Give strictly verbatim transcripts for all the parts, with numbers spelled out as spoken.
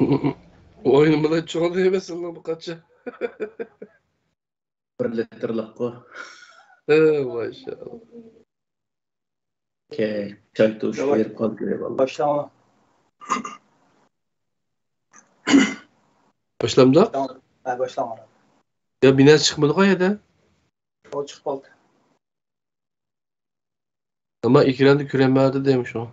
ئوينىمىلا چوڭ دېمەسىڭلار بۇ قاچا. بىر لىتىرلىققۇ. ھە، ماشائاللا. كەي، چاي توشۇپ بېرىپ قالدى، ئەيۋاللا. باشلاڭلار. باشلامدۇق؟ ھە، باشلاڭلار. يا، بىنەسى چىقمىدىغۇ يەردە؟ ئۇ چىقىپ قالدى. ئەمما ئېكراندا كۆرۈنمەيدۇ دەيمەن شۇ.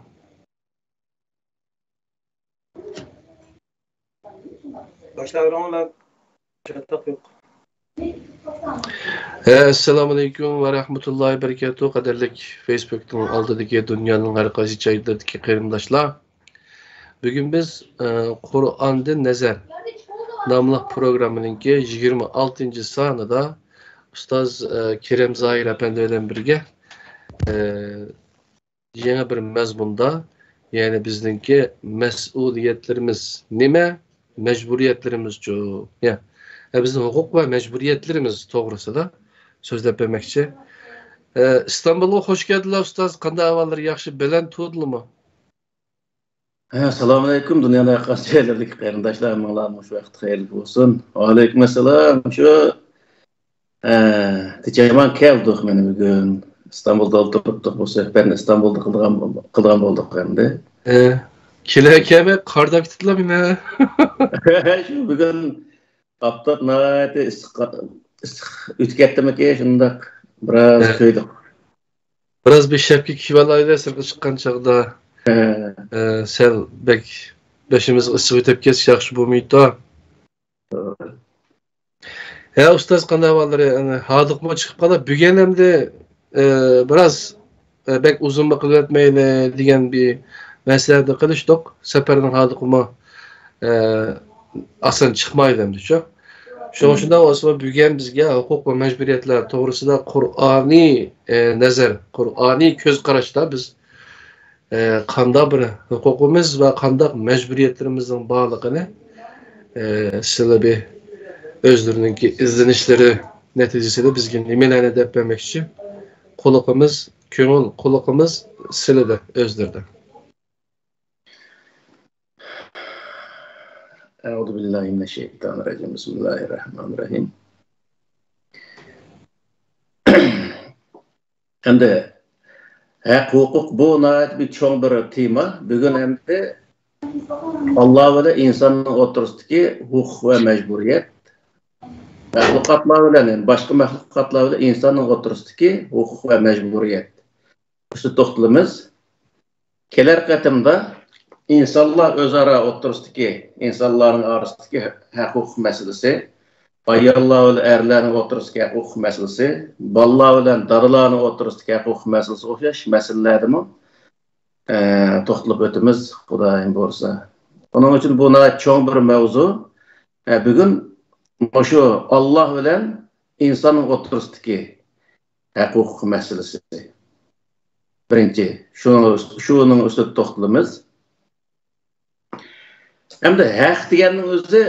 باشلاۋېرىڭلار، چاتاق يوق. ھە، ئەسسالامۇئەلەيكۇم ۋە رەھمەتۇللاھى ۋە بەرىكاتۇھ، قەدىرلىك فېيسبۇكنىڭ ئالدىدىكى، دۇنيانىڭ ھەر قايسى جايلىرىدىكى قېرىنداشلار. بۈگۈن بىز، ئە، قۇرئاندىن نەزەر ناملىق پروگراممىنىڭكى يىگىرمە ئالتىنچى سانىدا ئۇستاز، ئە، كېرەم زاھىر ئەپەندى بىلەن بىرگە، ئە، يېڭى بىر مەزمۇندا، يەنى بىزنىڭكى مەسئۇلىيەتلىرىمىز نېمە؟ مەجبۇرىيەتلىرىمىزچۇ؟ يا، ئە، بىزنىڭ ھوقۇق ۋە مەجبۇرىيەتلىرىمىز توغرىسىدا سۆزلەپ بەرمەكچى. ئە، ئىستانبۇلغا خوش كەلدىلەر، ئۇستاز. قانداق ئەھۋاللار؟ ياخشى، بەلەن تۇردىلىمۇ؟ ھە، ئەسسالامۇئەلەيكۇم، دۇنيانىڭ ھەر قايسى جايلىرىدىكى قېرىنداشلار، ھەممىڭلار مۇشۇ ۋاقىت خەيرلىك بولسۇن. ۋەئەلەيكۇم ئەسسالام. شۇ، ئە، تېچەمان كەلدۇق مانا بۈگۈن. ئىستانبۇلدا ئولتۇرۇپتۇق، بۇ سۆھبەتنى ئىستانبۇلدا قىلغان، قىلغان بولدۇق ئەمدى. ئە، كېلەر كەلمەي قاردا كېتىپلا مانا. شۇ بۈگۈن ئاپتاپ ناھايىتى ئىسسىق، ئىسسىق ئۆتۈپ كەتتىمىكى، شۇنداق بىراز ھە. كۆيدۇق. بىراز بىر شەپكە كىيىۋالايلى، سىرتقا چىققان چاغدا. ھە. ئە، سەل بەك بېشىمىزغا ئىسسىق ئۆتۈپ كەتسە ياخشى بولمايدۇ. ھە، ئۇستاز، قانداق ئەھۋاللىرى؟ ئەنە، ھاردۇقمۇ چىقىپ قالا، بۈگۈن ئەمدى، ئە، بىراز، ئە، بەك ئۇزۇنمۇ قىلىۋەتمەيلى دېگەن بىر مەسلىھەتنى قىلىشتۇق. سەپەرنىڭ ھاردۇقىمۇ، ئە، ئاسان چىقمايدۇ ئەمدىچۇ. شۇڭا شۇنداق بولسىمۇ، بۈگۈن بىزگە ھوقۇق ۋە مەجبۇرىيەتلەر توغرىسىدا قۇرئانىي، ئە، نەزەر، قۇرئانىي كۆز قاراشتا بىز، ئە، قانداق بىر ھوقۇقىمىز ۋە قانداق مەجبۇرىيەتلىرىمىزنىڭ بارلىقىنى، ئە، سىلى بىر ئۆزلىرىنىڭكى ئىزدىنىشلىرى نەتىجىسىدە بىزگە نېمىلەرنى دەپ بەرمەكچى؟ قۇلىقىمىز، كۆڭۈل قۇلىقىمىز سىلىدە، ئۆزلىرىدە. أعوذ بالله من الشيطان الرجيم. بسم الله الرحمن الرحيم. ئەمدى ھەق ھوقۇق، بۇ ناھايىتى بىر چوڭ بىر تېما. بۈگۈن ئەمدى ئاللا بىلەن ئىنساننىڭ ئوتتۇرىسىدىكى ھوقۇق ۋە مەجبۇرىيەت، مەخلۇقاتلار بىلەن، يەنى باشقا مەخلۇقاتلار بىلەن ئىنساننىڭ ئوتتۇرىسىدىكى ھوقۇق ۋە مەجبۇرىيەت ئۈستىدە توختىلىمىز. كېلەر قېتىمدا ئىنسانلار ئۆزئارا ئوتتۇرىسىدىكى، ئىنسانلارنىڭ ئارىسىدىكى ھەق-ھوقۇق مەسىلىسى، ئاياللار بىلەن ئەرلەرنىڭ ئوتتۇرىسىدىكى ھەق-ھوقۇق مەسىلىسى، بالىلار بىلەن دادىلارنىڭ ئوتتۇرىسىدىكى ھەق-ھوقۇق مەسىلىسى ئوخشاش مەسىلىلەردىمۇ، ئە، توختىلىپ ئۆتىمىز، خۇدايىم بۇيرۇسا. ئۇنىڭ ئۈچۈن بۇ ناھايىتى چوڭ بىر مەۋزۇ. ئە، بۈگۈن مۇشۇ ئاللا بىلەن ئىنساننىڭ ئوتتۇرىسىدىكى ھەق-ھوقۇق مەسىلىسى. بىرىنچى، شۇنىڭ ئۈست-، شۇنىڭ ئۈستىدە توختىلىمىز. ئەمدى ھەق دېگەننىڭ ئۆزى،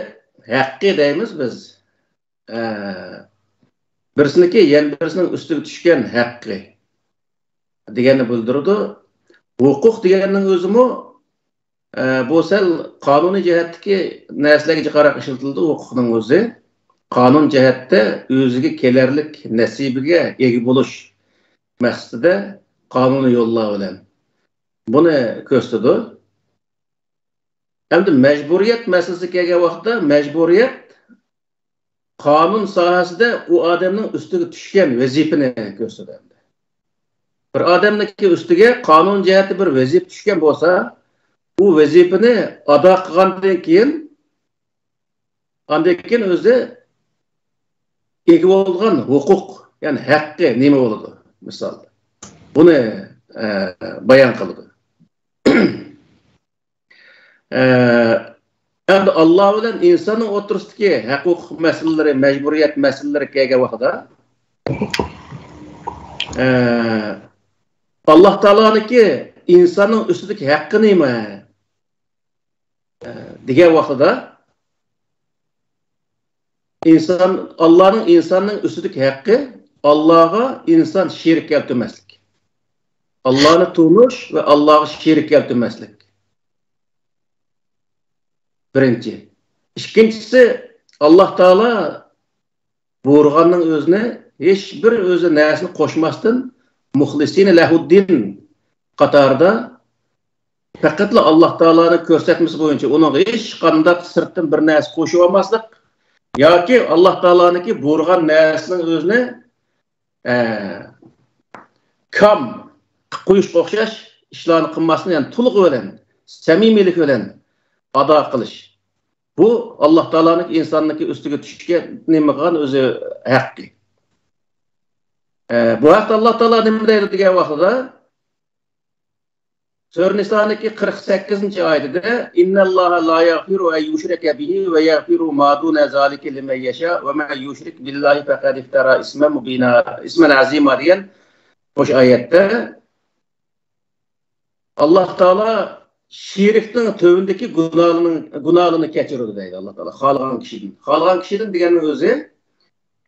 ھەققى دەيمىز بىز. ئە، بىرسىنىڭكى يەنە بىرسىنىڭ ئۈستىگە چۈشكەن ھەققى دېگەننى بىلدۈرىدۇ. ھوقۇق دېگەننىڭ ئۆزىمۇ، ئە، بۇ سەل قانۇنىي جەھەتتىكى نەرسىلەرگە جىقراق ئىشلىتىلىدۇ ھوقۇقنىڭ ئۆزى. قانۇن جەھەتتە ئۆزىگە كېلەرلىك نەسىبىگە ئىگە بولۇش مەقسىتىدە قانۇنىي يوللار بىلەن بۇنى كۆرسىتىدۇ. ئەمدى مەجبۇرىيەت مەسىلىسىگە كەلگەن ۋاقىتتا، مەجبۇرىيەت قانۇن ساھەسىدە ئۇ ئادەمنىڭ ئۈستىگە چۈشكەن ۋەزىپىنى كۆرسىتىدۇ. بىر ئادەمنىڭكى ئۈستىگە قانۇن جەھەتتە بىر ۋەزىپە چۈشكەن بولسا، ئۇ ۋەزىپىنى ئادا قىلغاندىن كېيىن، ئاندىن كېيىن ئۆزى ئىگە بولغان ھوقۇق، يەنى ھەققى نېمە بولىدۇ؟ مىسال، بۇنى، ئە، بايان قىلىدۇ. ئە، ئەمدى ئاللا بىلەن ئىنساننىڭ ئوتتۇرىسىدىكى ھەق-ھوقۇق مەسىلىلىرى، مەجبۇرىيەت مەسىلىلىرى كەلگەن ۋاقتىدا، ئە، ئاللا تائالانىڭكى ئىنساننىڭ ئۈستىدىكى ھەققى نېمە؟ ئە، دېگەن ۋاقتىدا، ئىنسان، ئاللانىڭ ئىنساننىڭ ئۈستىدىكى ھەققى، ئاللاغا ئىنسان شېرىك كەلتۈرمەسلىك. ئاللانى تونۇش ۋە ئاللاغا شېرىك كەلتۈرمەسلىك. بىرىنچى. ئىككىنچىسى، ئاللا تائالا بۇيرۇغاننىڭ ئۆزىنى ھېچ بىر ئۆزى نەرسىنى قوشماستىن، مۇخلىسىنە لەھۇددىن قاتارىدا پەقەتلا ئاللا تائالانىڭ كۆرسەتمىسى بويىچە ئۇنىڭغا ھېچقانداق سىرتتىن بىر نەرسە قوشۇپ ئالماسلىق ياكى ئاللا تائالانىڭكى بۇيرۇغان نەرسىنىڭ ئۆزىنى ئە، كام قويۇشقا ئوخشاش ئىشلارنى قىلماستىن، يەنى تولۇق بىلەن، سەمىمىيلىك بىلەن ئادا قىلىش. بۇ ئاللا تائالانىڭ ئىنساننىڭ ئۈستىگە چۈشكەن نېمە قىلغان ئۆزى ھەققى. ئە، بۇ ھەقتە ئاللا تائالا نېمە دەيدۇ دېگەن ۋاقتىدا، سۈرە نىسانىڭكى قىرىق سەككىزىنچى ئايىتىدە، إن الله لا يغفر أن يشرك به ويغفر ما دون ذلك لمن يشاء ومن يشرك بالله فقد افترى إثما مبينا، إثما عظيما دېگەن مۇشۇ ئايەتتە ئاللا تائالا شېرىكنىڭ تۆۋىنىدىكى گۇناھلىرىنىڭ، گۇناھلىرىنى كەچۈرىدۇ دەيدۇ ئاللا تائالا. خالىغان كىشىدىن. خالىغان كىشىدىن دېگەننىڭ ئۆزى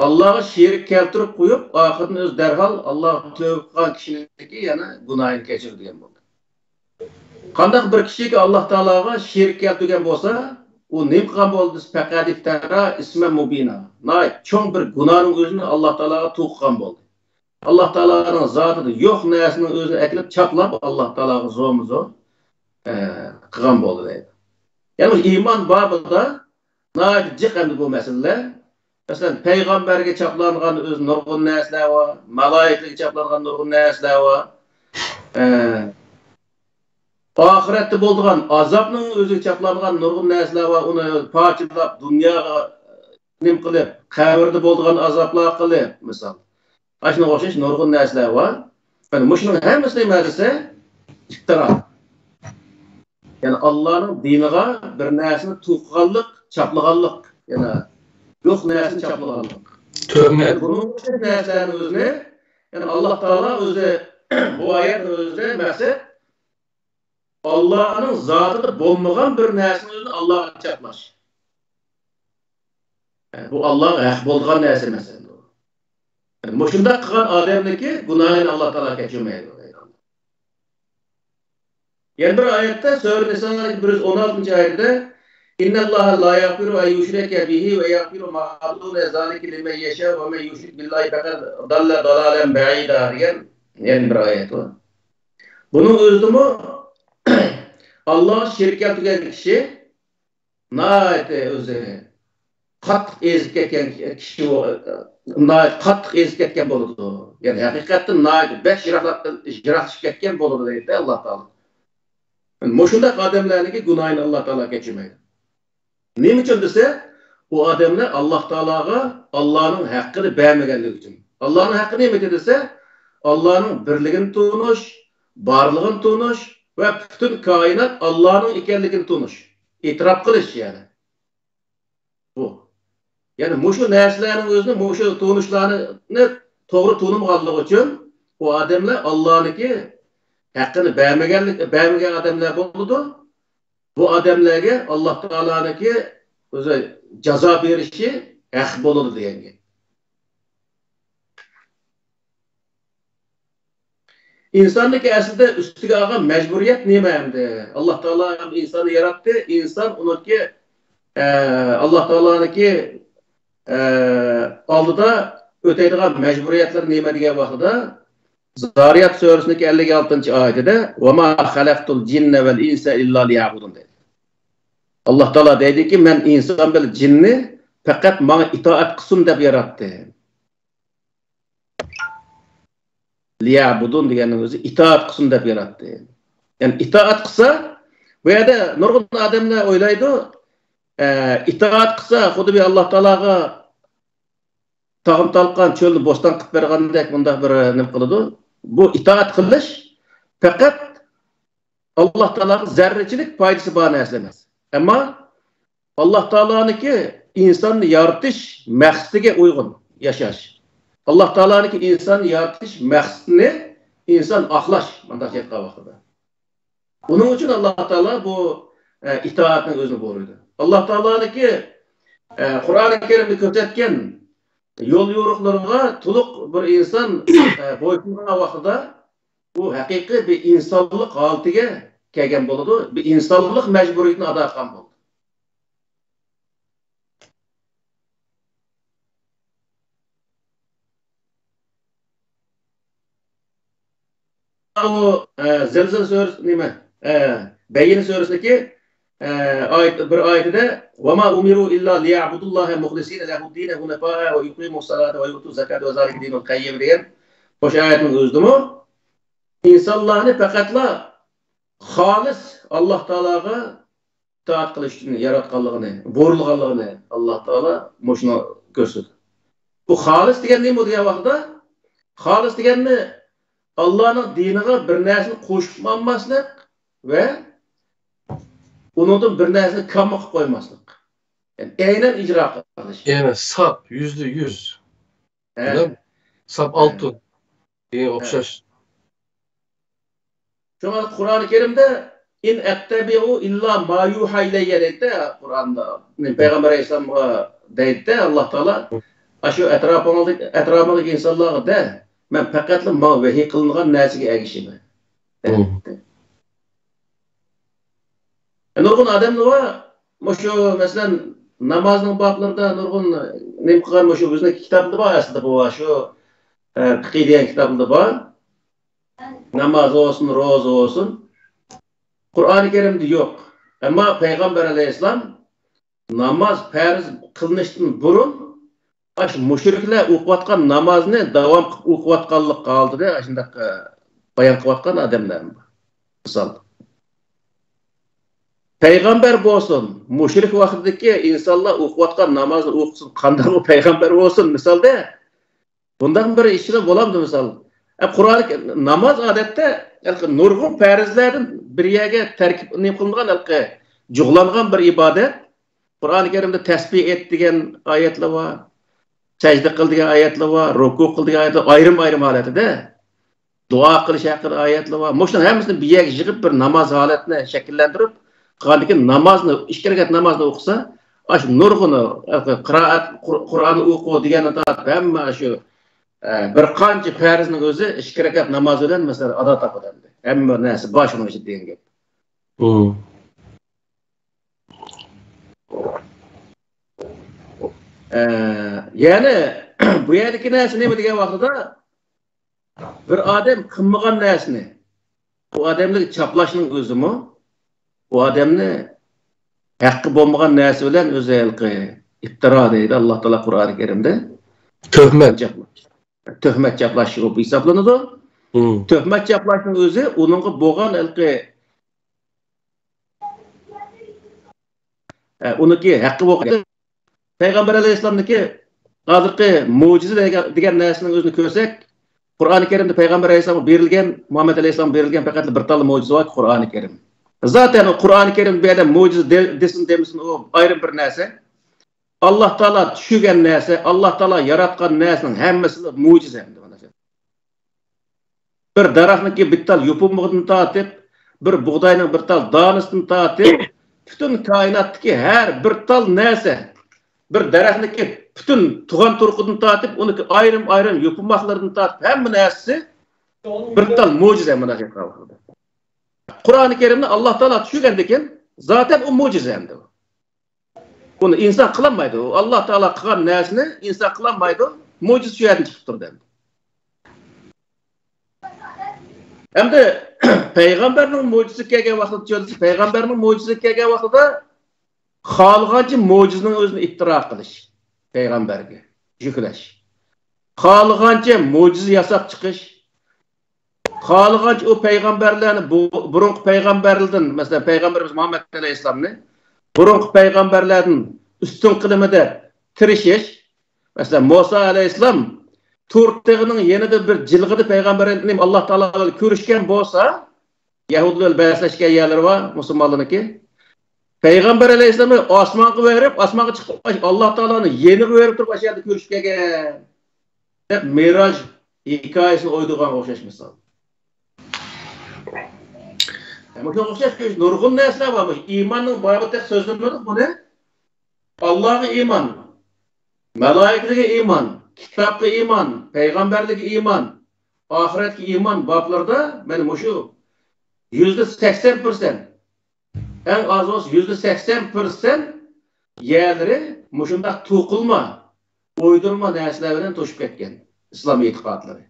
ئاللاغا شېرىك كەلتۈرۈپ قويۇپ، ئاخىرىدىن ئۆزى دەرھال ئاللاغا تۆبە قىلغان كىشىنىڭكى يەنە گۇناھىنى كەچۈرىدۇ دېگەن بولدى. قانداق بىر كىشىكى ئاللا تائالاغا شېرىك كەلتۈرگەن بولسا، ئۇ نېمە قىلغان بولدى دېسە، فەقەد ئىفتەرا ئىسمەن مۇبىنا. ناھايىتى چوڭ بىر گۇناھنىڭ ئۆزىنى ئاللا تائالاغا تۇغقان بولدى. ئاللا تائالانىڭ زاتىدا يوق نەرسىنىڭ ئۆزىنى ئەكېلىپ چاپلاپ، ئاللا تائالاغا زورمۇ زور، ئە، قىلغان بولدى دەيدۇ. يەنى ئىمان بابىدا ناھايىتى جىق ئەمدى بۇ مەسىلىلەر. مەسىلەن، پەيغەمبەرگە چاپلانغان ئۆزى نۇرغۇن نەرسىلەر بار، مالايىكىلەرگە چاپلانغان نۇرغۇن نەرسىلەر بار. ئە، ئاخىرەتتە بولىدىغان ئازابنىڭ ئۆزىگە چاپلانغان نۇرغۇن نەرسىلەر بار، ئۇنى پارچىلاپ دۇنياغا نېمە قىلىپ، قەبرىدە بولىدىغان ئازابلار قىلىپ، مىسال. ئاشۇنىڭغا ئوخشاش نۇرغۇن نەرسىلەر بار. يەنى مۇشۇنىڭ ھەممىسى نېمە دېسە، ئىپتىرا. يەنى ئاللانىڭ دىنىغا بىر نەرسىنى توقۇغانلىق، چاپلىغانلىق. يەنى يوق نەرسىنى چاپلىغانلىق. تۆھمەت. يەنى بۇنىڭ ئوخشاش نەرسىلەرنى ئۆزىنى، يەنى ئاللا تائالا ئۆزى بۇ ئايەتنى ئۆزى مەقسەت ئاللانىڭ زاتىدا بولمىغان بىر نەرسىنى ئۆزىنى ئاللاغا چاپلاش. بۇ ئاللاغا ھەق بولىدىغان نەرسە ئەمەس ئەمدى ئۇ. مۇشۇنداق قىلغان ئادەمنىڭكى گۇناھىنى ئاللا تائالا كەچۈرمەيدۇ. يەنە بىر ئايەتتە، سۈرە نىسانىڭ بىر يۈز ئون ئالتىنچى ئايىتىدە، إن الله لا يغفر أن يشرك به ويغفر ما دون ذلك لمن يشاء ومن يشرك بالله فقد ضل ضلالا بعيدا دېگەن يەنە بىر ئايەت بار. بۇنىڭ ئۆزىدىمۇ ئاللاغا شېرىك كەلتۈرگەن كىشى ناھايىتى ئۆزى قاتتىق ئېزىپ كەتكەن كىشى، ناھايىتى قاتتىق ئېزىپ كەتكەن بولىدۇ. يەنى ھەقىقەتتىن ناھايىتى بەك يىراقلىق-، يىراقلىشىپ كەتكەن بولىدۇ دەيدۇ ئاللا تائالا. مۇشۇنداق ئادەملەرنىڭكى گۇناھىنى ئاللا تائالا كەچۈرمەيدۇ. نېمە ئۈچۈن دېسە، ئۇ ئادەملەر ئاللا تائالاغا ئاللانىڭ ھەققىنى بەرمىگەنلىكى ئۈچۈن. ئاللانىڭ ھەققى نېمىكى دېسە، ئاللانىڭ بىرلىكىنى تونۇش، بارلىقىنى تونۇش ۋە پۈتۈن كائىنات ئاللانىڭ ئىكەنلىكىنى تونۇش، ئېتىراپ قىلىش يەنى. بۇ. يەنى مۇشۇ نەرسىلەرنىڭ ئۆزىنى، مۇشۇ تونۇشلارنى توغرا تونۇمىغانلىقى ئۈچۈن ئۇ ئادەملەر ئاللانىڭكى ھەققىنى بەرمىگەنلىك، بەرمىگەن ئادەملەر بولىدۇ. بۇ ئادەملەرگە ئاللا تائالانىڭكى ئۆزى جازا بېرىشى ھەق بولىدۇ دېگەن گەپ. ئىنساننىڭكى ئەسلىدە ئۈستىگە ئالغان مەجبۇرىيەت نېمە ئەمدى؟ ئاللا تائالا ئىنساننى ياراتتى، ئىنسان ئۇنىڭكى، ئە، ئاللا تائالانىڭكى، ئە، ئالدىدا ئۆتەيدىغان مەجبۇرىيەتلىرى نېمە دېگەن ۋاقتىدا، زارىيات سۈرىسىنىڭكى ئەللىك ئالتىنچى ئايىتىدە، وما خلقت الجن والإنس إلا ليعبدون دەيدۇ. ئاللا تائالا دەيدۇكى، مەن ئىنسان بىلەن جىننى پەقەت ماڭا ئىتائەت قىلسۇن دەپ ياراتتىم. ليعبدون دېگەننىڭ ئۆزى ئىتائەت قىلسۇن دەپ ياراتتى. يەنى ئىتائەت قىلسا، بۇ يەردە نۇرغۇن ئادەملەر ئويلايدۇ، ئە، ئىتائەت قىلسا، خۇددى بىر ئاللا تائالاغا تاغام تالقان چۆلنى بوستان قىلىپ بەرگەندەك مۇنداق بىر نېمە قىلىدۇ. بۇ ئىتائەت قىلىش پەقەت ئاللا تائالاغا زەررىچىلىك پايدىسى بار نەرسە ئەمەس. ئەمما ئاللا تائالانىڭكى ئىنساننى يارىتىش مەقسىتىگە ئۇيغۇن ياشاش. ئاللا تائالانىڭكى ئىنساننى يارىتىش مەقسىتىنى ئىنسان ئاقلاش، مۇنداق ئېيتقان ۋاقتىدا. بۇنىڭ ئۈچۈن ئاللا تائالا بۇ، ئە، ئىتائەتنى ئۆزىنى بۇيرۇيدۇ. ئاللا تائالانىڭكى، ئە، قۇرئانى كەرىمدە كۆرسەتكەن يول يورۇقلىرىغا تولۇق بىر ئىنسان، ئە، بويسۇنغان ۋاقتىدا بۇ ھەقىقىي بىر ئىنسانلىق ھالىتىگە كەلگەن بولىدۇ، بىر ئىنسانلىق مەجبۇرىيىتىنى ئادا قىلغان بولىدۇ. ئۇ، ئە، زىلزىل سۈرىسى، نېمە، ئە، بەييىنە سۈرىسىدىكى، ئە، ئايەت، بىر ئايىتىدە، «وما أمروا إلا ليعبدوا الله مخلصين له الدين حنفاء ويقيموا الصلاة ويؤتوا الزكاة وذلك دين القيم» دېگەن مۇشۇ ئايەتنىڭ ئۆزىدىمۇ ئىنسانلارنى پەقەتلا خالىس ئاللاھ تائالاغا ئىتائەت قىلىش ئۈچۈن ياراتقانلىقىنى، بۇيرۇلغانلىقىنى ئاللاھ تائالا مۇشۇنى كۆرسىتىدۇ. بۇ خالىس دېگەن نېمە دېگەن ۋاقىتتا؟ خالىس دېگەننى ئاللاھنىڭ دىنىغا بىر نەرسىنى قوشۇپ ئالماسلىق ۋە ئۇنىڭدىن بىر نەرسىنى كامما قىلىپ قويماسلىق. يەنى ئەينەن ئىجرا قىلىش. يەنى ساپ، يۈزدە يۈز. ھە. بىلەن ساپ ھە. ئالتۇن. دېگەن ھە. ئوخشاش. شۇڭا قۇرئان كەرىمدە «إن أتبع إلا ما يوحى إلي» دەيدۇ قۇرئاندا. پەيغەمبەر ئەلەيھىسسالامغا دەيدۇ ئاللاھ تائالا، «ئاشۇ ئەتراپىڭدىكى، ئەتراپىڭدىكى ئىنسانلارغا دە، مەن پەقەتلا ماڭا ۋەھىي قىلىنغان نەرسىگە ئەگىشىمەن» دەيدۇ. نۇرغۇن ئادەملەر بار، مۇشۇ، مەسىلەن، نامازنىڭ بابلىرىدا نۇرغۇن نېمە قىلغان، مۇشۇ بىزنىڭ كىتابتا بار ئەسلىدە، بۇ شۇ، ئە، پىقى دېگەن كىتابتا بار. ناماز بولسۇن، روزا بولسۇن، قۇرئانى كەرىمدە يوق. ئەمما پەيغەمبەر ئەلەيھىسسالام ناماز پەرز قىلىنىشتىن بۇرۇن ئاشۇ مۇشرىكلار ئوقۇۋاتقان نامازنى داۋام قىلىپ ئوقۇۋاتقانلىق ھالىتىدە ئاشۇنداق، ئە، بايان قىلىۋاتقان ئادەملەرمۇ بار. مىسال، پەيغەمبەر بولسۇن، مۇشرىك ۋاقتىدىكى ئىنسانلار ئوقۇۋاتقان نامازنى ئوقۇسۇن، قانداق ئۇ پەيغەمبەر بولسۇن، مىسالدا، بۇنداق بىر ئىشلار بولامدۇ، مىسال؟ ئە، قۇرئان، ناماز ئادەتتە ھېلىقى نۇرغۇن پەرزلەردىن بىر يەرگە تەركىب، نېمە قىلىنغان، ھېلىقى جۇغلانغان بىر ئىبادەت. قۇرئان كەرىمدە تەسبىھ ئېيت دېگەن ئايەتلەر بار، سەجدە قىل دېگەن ئايەتلەر بار، رۇكۇ قىل دېگەن ئايەتلەر، ئايرىم-ئايرىم ھالەتتە. دۇئا قىلىش ھەققىدە ئايەتلەر بار. مۇشۇنىڭ ھەممىسىنى بىر يەرگە يىغىپ، بىر ناماز ھالەتنى شەكىللەندۈرۈپ قىلغاندىن كېيىن، نامازنى، ئىككى رەكەت نامازنى ئوقۇسا، ئاشۇ نۇرغۇنى، قىرائەت، قۇر-، قۇرئاننى ئوقۇ دېگەندىن تارتىپ ھەممە شۇ، ئە، بىر قانچە پەرزنىڭ ئۆزى ئىككى رەكەت ناماز بىلەن، مەسىلەن، ئادا تاپىدۇ ئەمدى. ھەممە نەرسە بار شۇنىڭ ئىچىدە دېگەن گەپ. ئە، يەنى بۇ يەردىكى نەرسە نېمە دېگەن ۋاقتىدا، بىر ئادەم قىلمىغان نەرسىنى، ئۇ ئادەمنى چاپلاشنىڭ ئۆزىمۇ، ئۇ ئادەمنى ھەققى بولمىغان نەرسە بىلەن ئۆزى ھېلىقى ئىپتىرا دەيدۇ ئاللاھ تائالا قۇرئانى كەرىمدە. تۆھمەت. تۆھمەت چاپلاش بولۇپ ھېسابلىنىدۇ. تۆھمەت چاپلاشنىڭ ئۆزى ئۇنىڭغا بولغان ھېلىقى ئە، ئۇنىڭكى ھەققى بولغان. پەيغەمبەر ئەلەيھىسسالامنىڭكى ھازىرقى مۆجىزە دېگەن، دېگەن نەرسىنىڭ ئۆزىنى كۆرسەك، قۇرئانى كەرىمدە پەيغەمبەر ئەلەيھىسسالامغا بېرىلگەن، مۇھەممەد ئەلەيھىسسالامغا بېرىلگەن پەقەتلا بىر تاللا مۆجىزە بار، قۇرئانى كەرىم. زاتەن ئۇ قۇرئانى كەرىم بۇ يەردە مۆجىزە دە-، دېسۇن دېمىسۇن، ئۇ ئايرىم بىر نەرسە. ئاللاھ تائالا چۈشۈرگەن نەرسە، ئاللاھ تائالا ياراتقان نەرسىنىڭ ھەممىسى مۆجىزە ئەمدى. بىر دەرەخنىڭكى بىر تال يوپۇرمىقىدىن تارتىپ، بىر بۇغداينىڭ بىر تال دانىسىدىن تارتىپ، پۈتۈن كائىناتتىكى ھەر بىر تال نەرسە، بىر دەرەخنىڭكى پۈتۈن تۇغان تۇرقىدىن تارتىپ، ئۇنىڭكى ئايرىم-ئايرىم يوپۇرماقلىرىدىن تارتىپ، ھەممە نەرسىسى بىر تال مۆجىزە مۇنداق گەپ قىلغاندا. قۇرئانى كەرىمنى ئاللاھ تائالا چۈشۈرگەندىكىن، زاتەن ئۇ مۆجىزە ئەمدى. ئۇنى ئىنسان قىلالمايدۇ. ئۇ ئاللاھ تائالا قىلغان نەرسىنى ئىنسان قىلالمايدۇ. مۆجىزە شۇ يەردىن چىقىپ تۇرىدۇ ئەمدى. ئەمدى پەيغەمبەرنىڭ مۆجىزىسى كەلگەن ۋاقتىدا، پەيغەمبەرنىڭ مۆجىزىسى كەلگەن ۋاقتىدا خالىغانچە مۆجىزىنىڭ ئۆزىنى ئىپتىرا قىلىش، پەيغەمبەرگە يۈكلەش. خالىغانچە مۆجىزە ياساپ چىقىش. خالىغانچە ئۇ پەيغەمبەرلەرنى، بۇ، بۇرۇنقى پەيغەمبەرلەردىن، مەسىلەن، پەيغەمبىرىمىز مۇھەممەد ئەلەيھىسسالامنى بۇرۇنقى پەيغەمبەرلەردىن ئۈستۈن قىلىمەن دەپ تىرىشىش. مەسىلەن، مۇسا ئەلەيھىسسالام تۇر تېغىنىڭ يېنىدا بىر جىلغىدا پەيغەمبەر ئاللاھ تائالا بىلەن كۆرۈشكەن بولسا، يەھۇدىيلار بىلەن بەسلەشكەن يەرلىرى بار، مۇسۇلمانلارنىڭكى. پەيغەمبەر ئەلەيھىسسالامنى ئاسمانغا بېرىپ، ئاسمانغا چىقىپ، ئاللاھ تائالانىڭ يېنىغا بېرىپ تۇرۇپ، ئاشۇ يەردە كۆرۈشۈپ كەلگەن دەپ مىراج ھېكايىسىنى ئويدۇرغانغا ئوخشاش مىسال. مۇشۇنىڭغا ئوخشاش نۇرغۇن نەرسىلەر بار. مۇشۇ ئىماننىڭ بابىدا سۆزلىمىدۇق بۇنى. ئاللاھقا ئىمان، مالايىكىلىرىگە ئىمان، كىتابقا ئىمان، پەيغەمبەرلىككە ئىمان، ئاخىرەتكە ئىمان بابلىرىدا مانا مۇشۇ يۈزدە سەكسەن پىرسەنت، ئەڭ ئاز بولسا يۈزدە سەكسەن پىرسەنت يەرلىرى مۇشۇنداق توقۇلما، ئويدۇرما نەرسىلەر بىلەن توشۇپ كەتكەن ئىسلام ئېتىقادلىرى.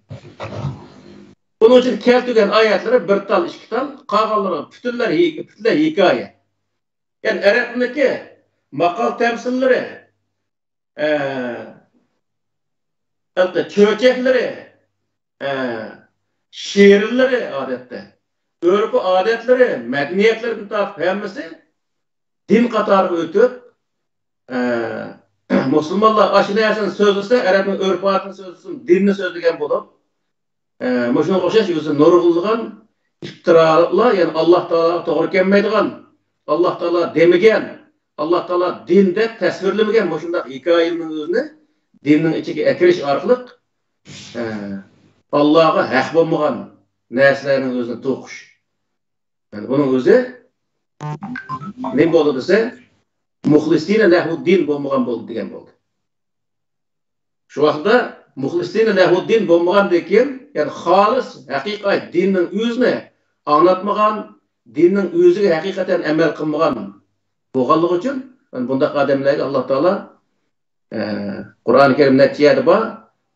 بۇنىڭ ئىچىدە كەلتۈرگەن ئايەتلىرى بىر تال، ئىككى تال، قالغانلىرى پۈتۈنلەي، پۈتۈنلەي ھېكايە. يەنى ئەرەبنىڭكى ماقال تەمسىللىرى، ئە، ھېلىقى چۆچەكلىرى، ئە، شېئىرلىرى ئادەتتە، ئۆرپ-ئادەتلىرى، مەدەنىيەتلىرىدىن تارتىپ ھەممىسى دىن قاتارىغا ئۆتۈپ، ئە، مۇسۇلمانلار ئاشۇ نەرسىنى سۆزلىسە، ئەرەبنىڭ ئۆرپ-ئادىتىنى سۆزلىسە، دىننى سۆزلىگەن بولۇپ، ئە، مۇشۇنىڭغا ئوخشاش ئۆزى نۇرغۇنلىغان ئىپتىرالار، يەنى ئاللا تائالاغا توغرا كەلمەيدىغان، ئاللا تائالا دېمىگەن، ئاللا تائالا دىن دەپ تەسۋىرلىمىگەن مۇشۇنداق ھېكايىلەرنىڭ ئۆزىنى دىننىڭ ئىچىگە ئەكىرىش ئارقىلىق، ئە، ئاللاغا ھەق بولمىغان نەرسىلەرنىڭ ئۆزىنى توقۇش. يەنى بۇنىڭ ئۆزى نېمە بولدى دېسە، مۇخلىسىنە لەھۇددىن بولمىغان بولدى دېگەن بولدى. شۇ ۋاقىتتا مۇخلىسىنە لەھۇددىن بولمىغاندىن كېيىن، يەنى خالىس ھەقىقىي دىننىڭ ئۆزىنى ئاڭلاتمىغان، دىننىڭ ئۆزىگە ھەقىقەتەن ئەمەل قىلمىغان بولغانلىقى ئۈچۈن، يەنى بۇنداق ئادەملەرگە ئاللا تائالا، ئە، قۇرئان كەرىم نەچچە يەردە بار،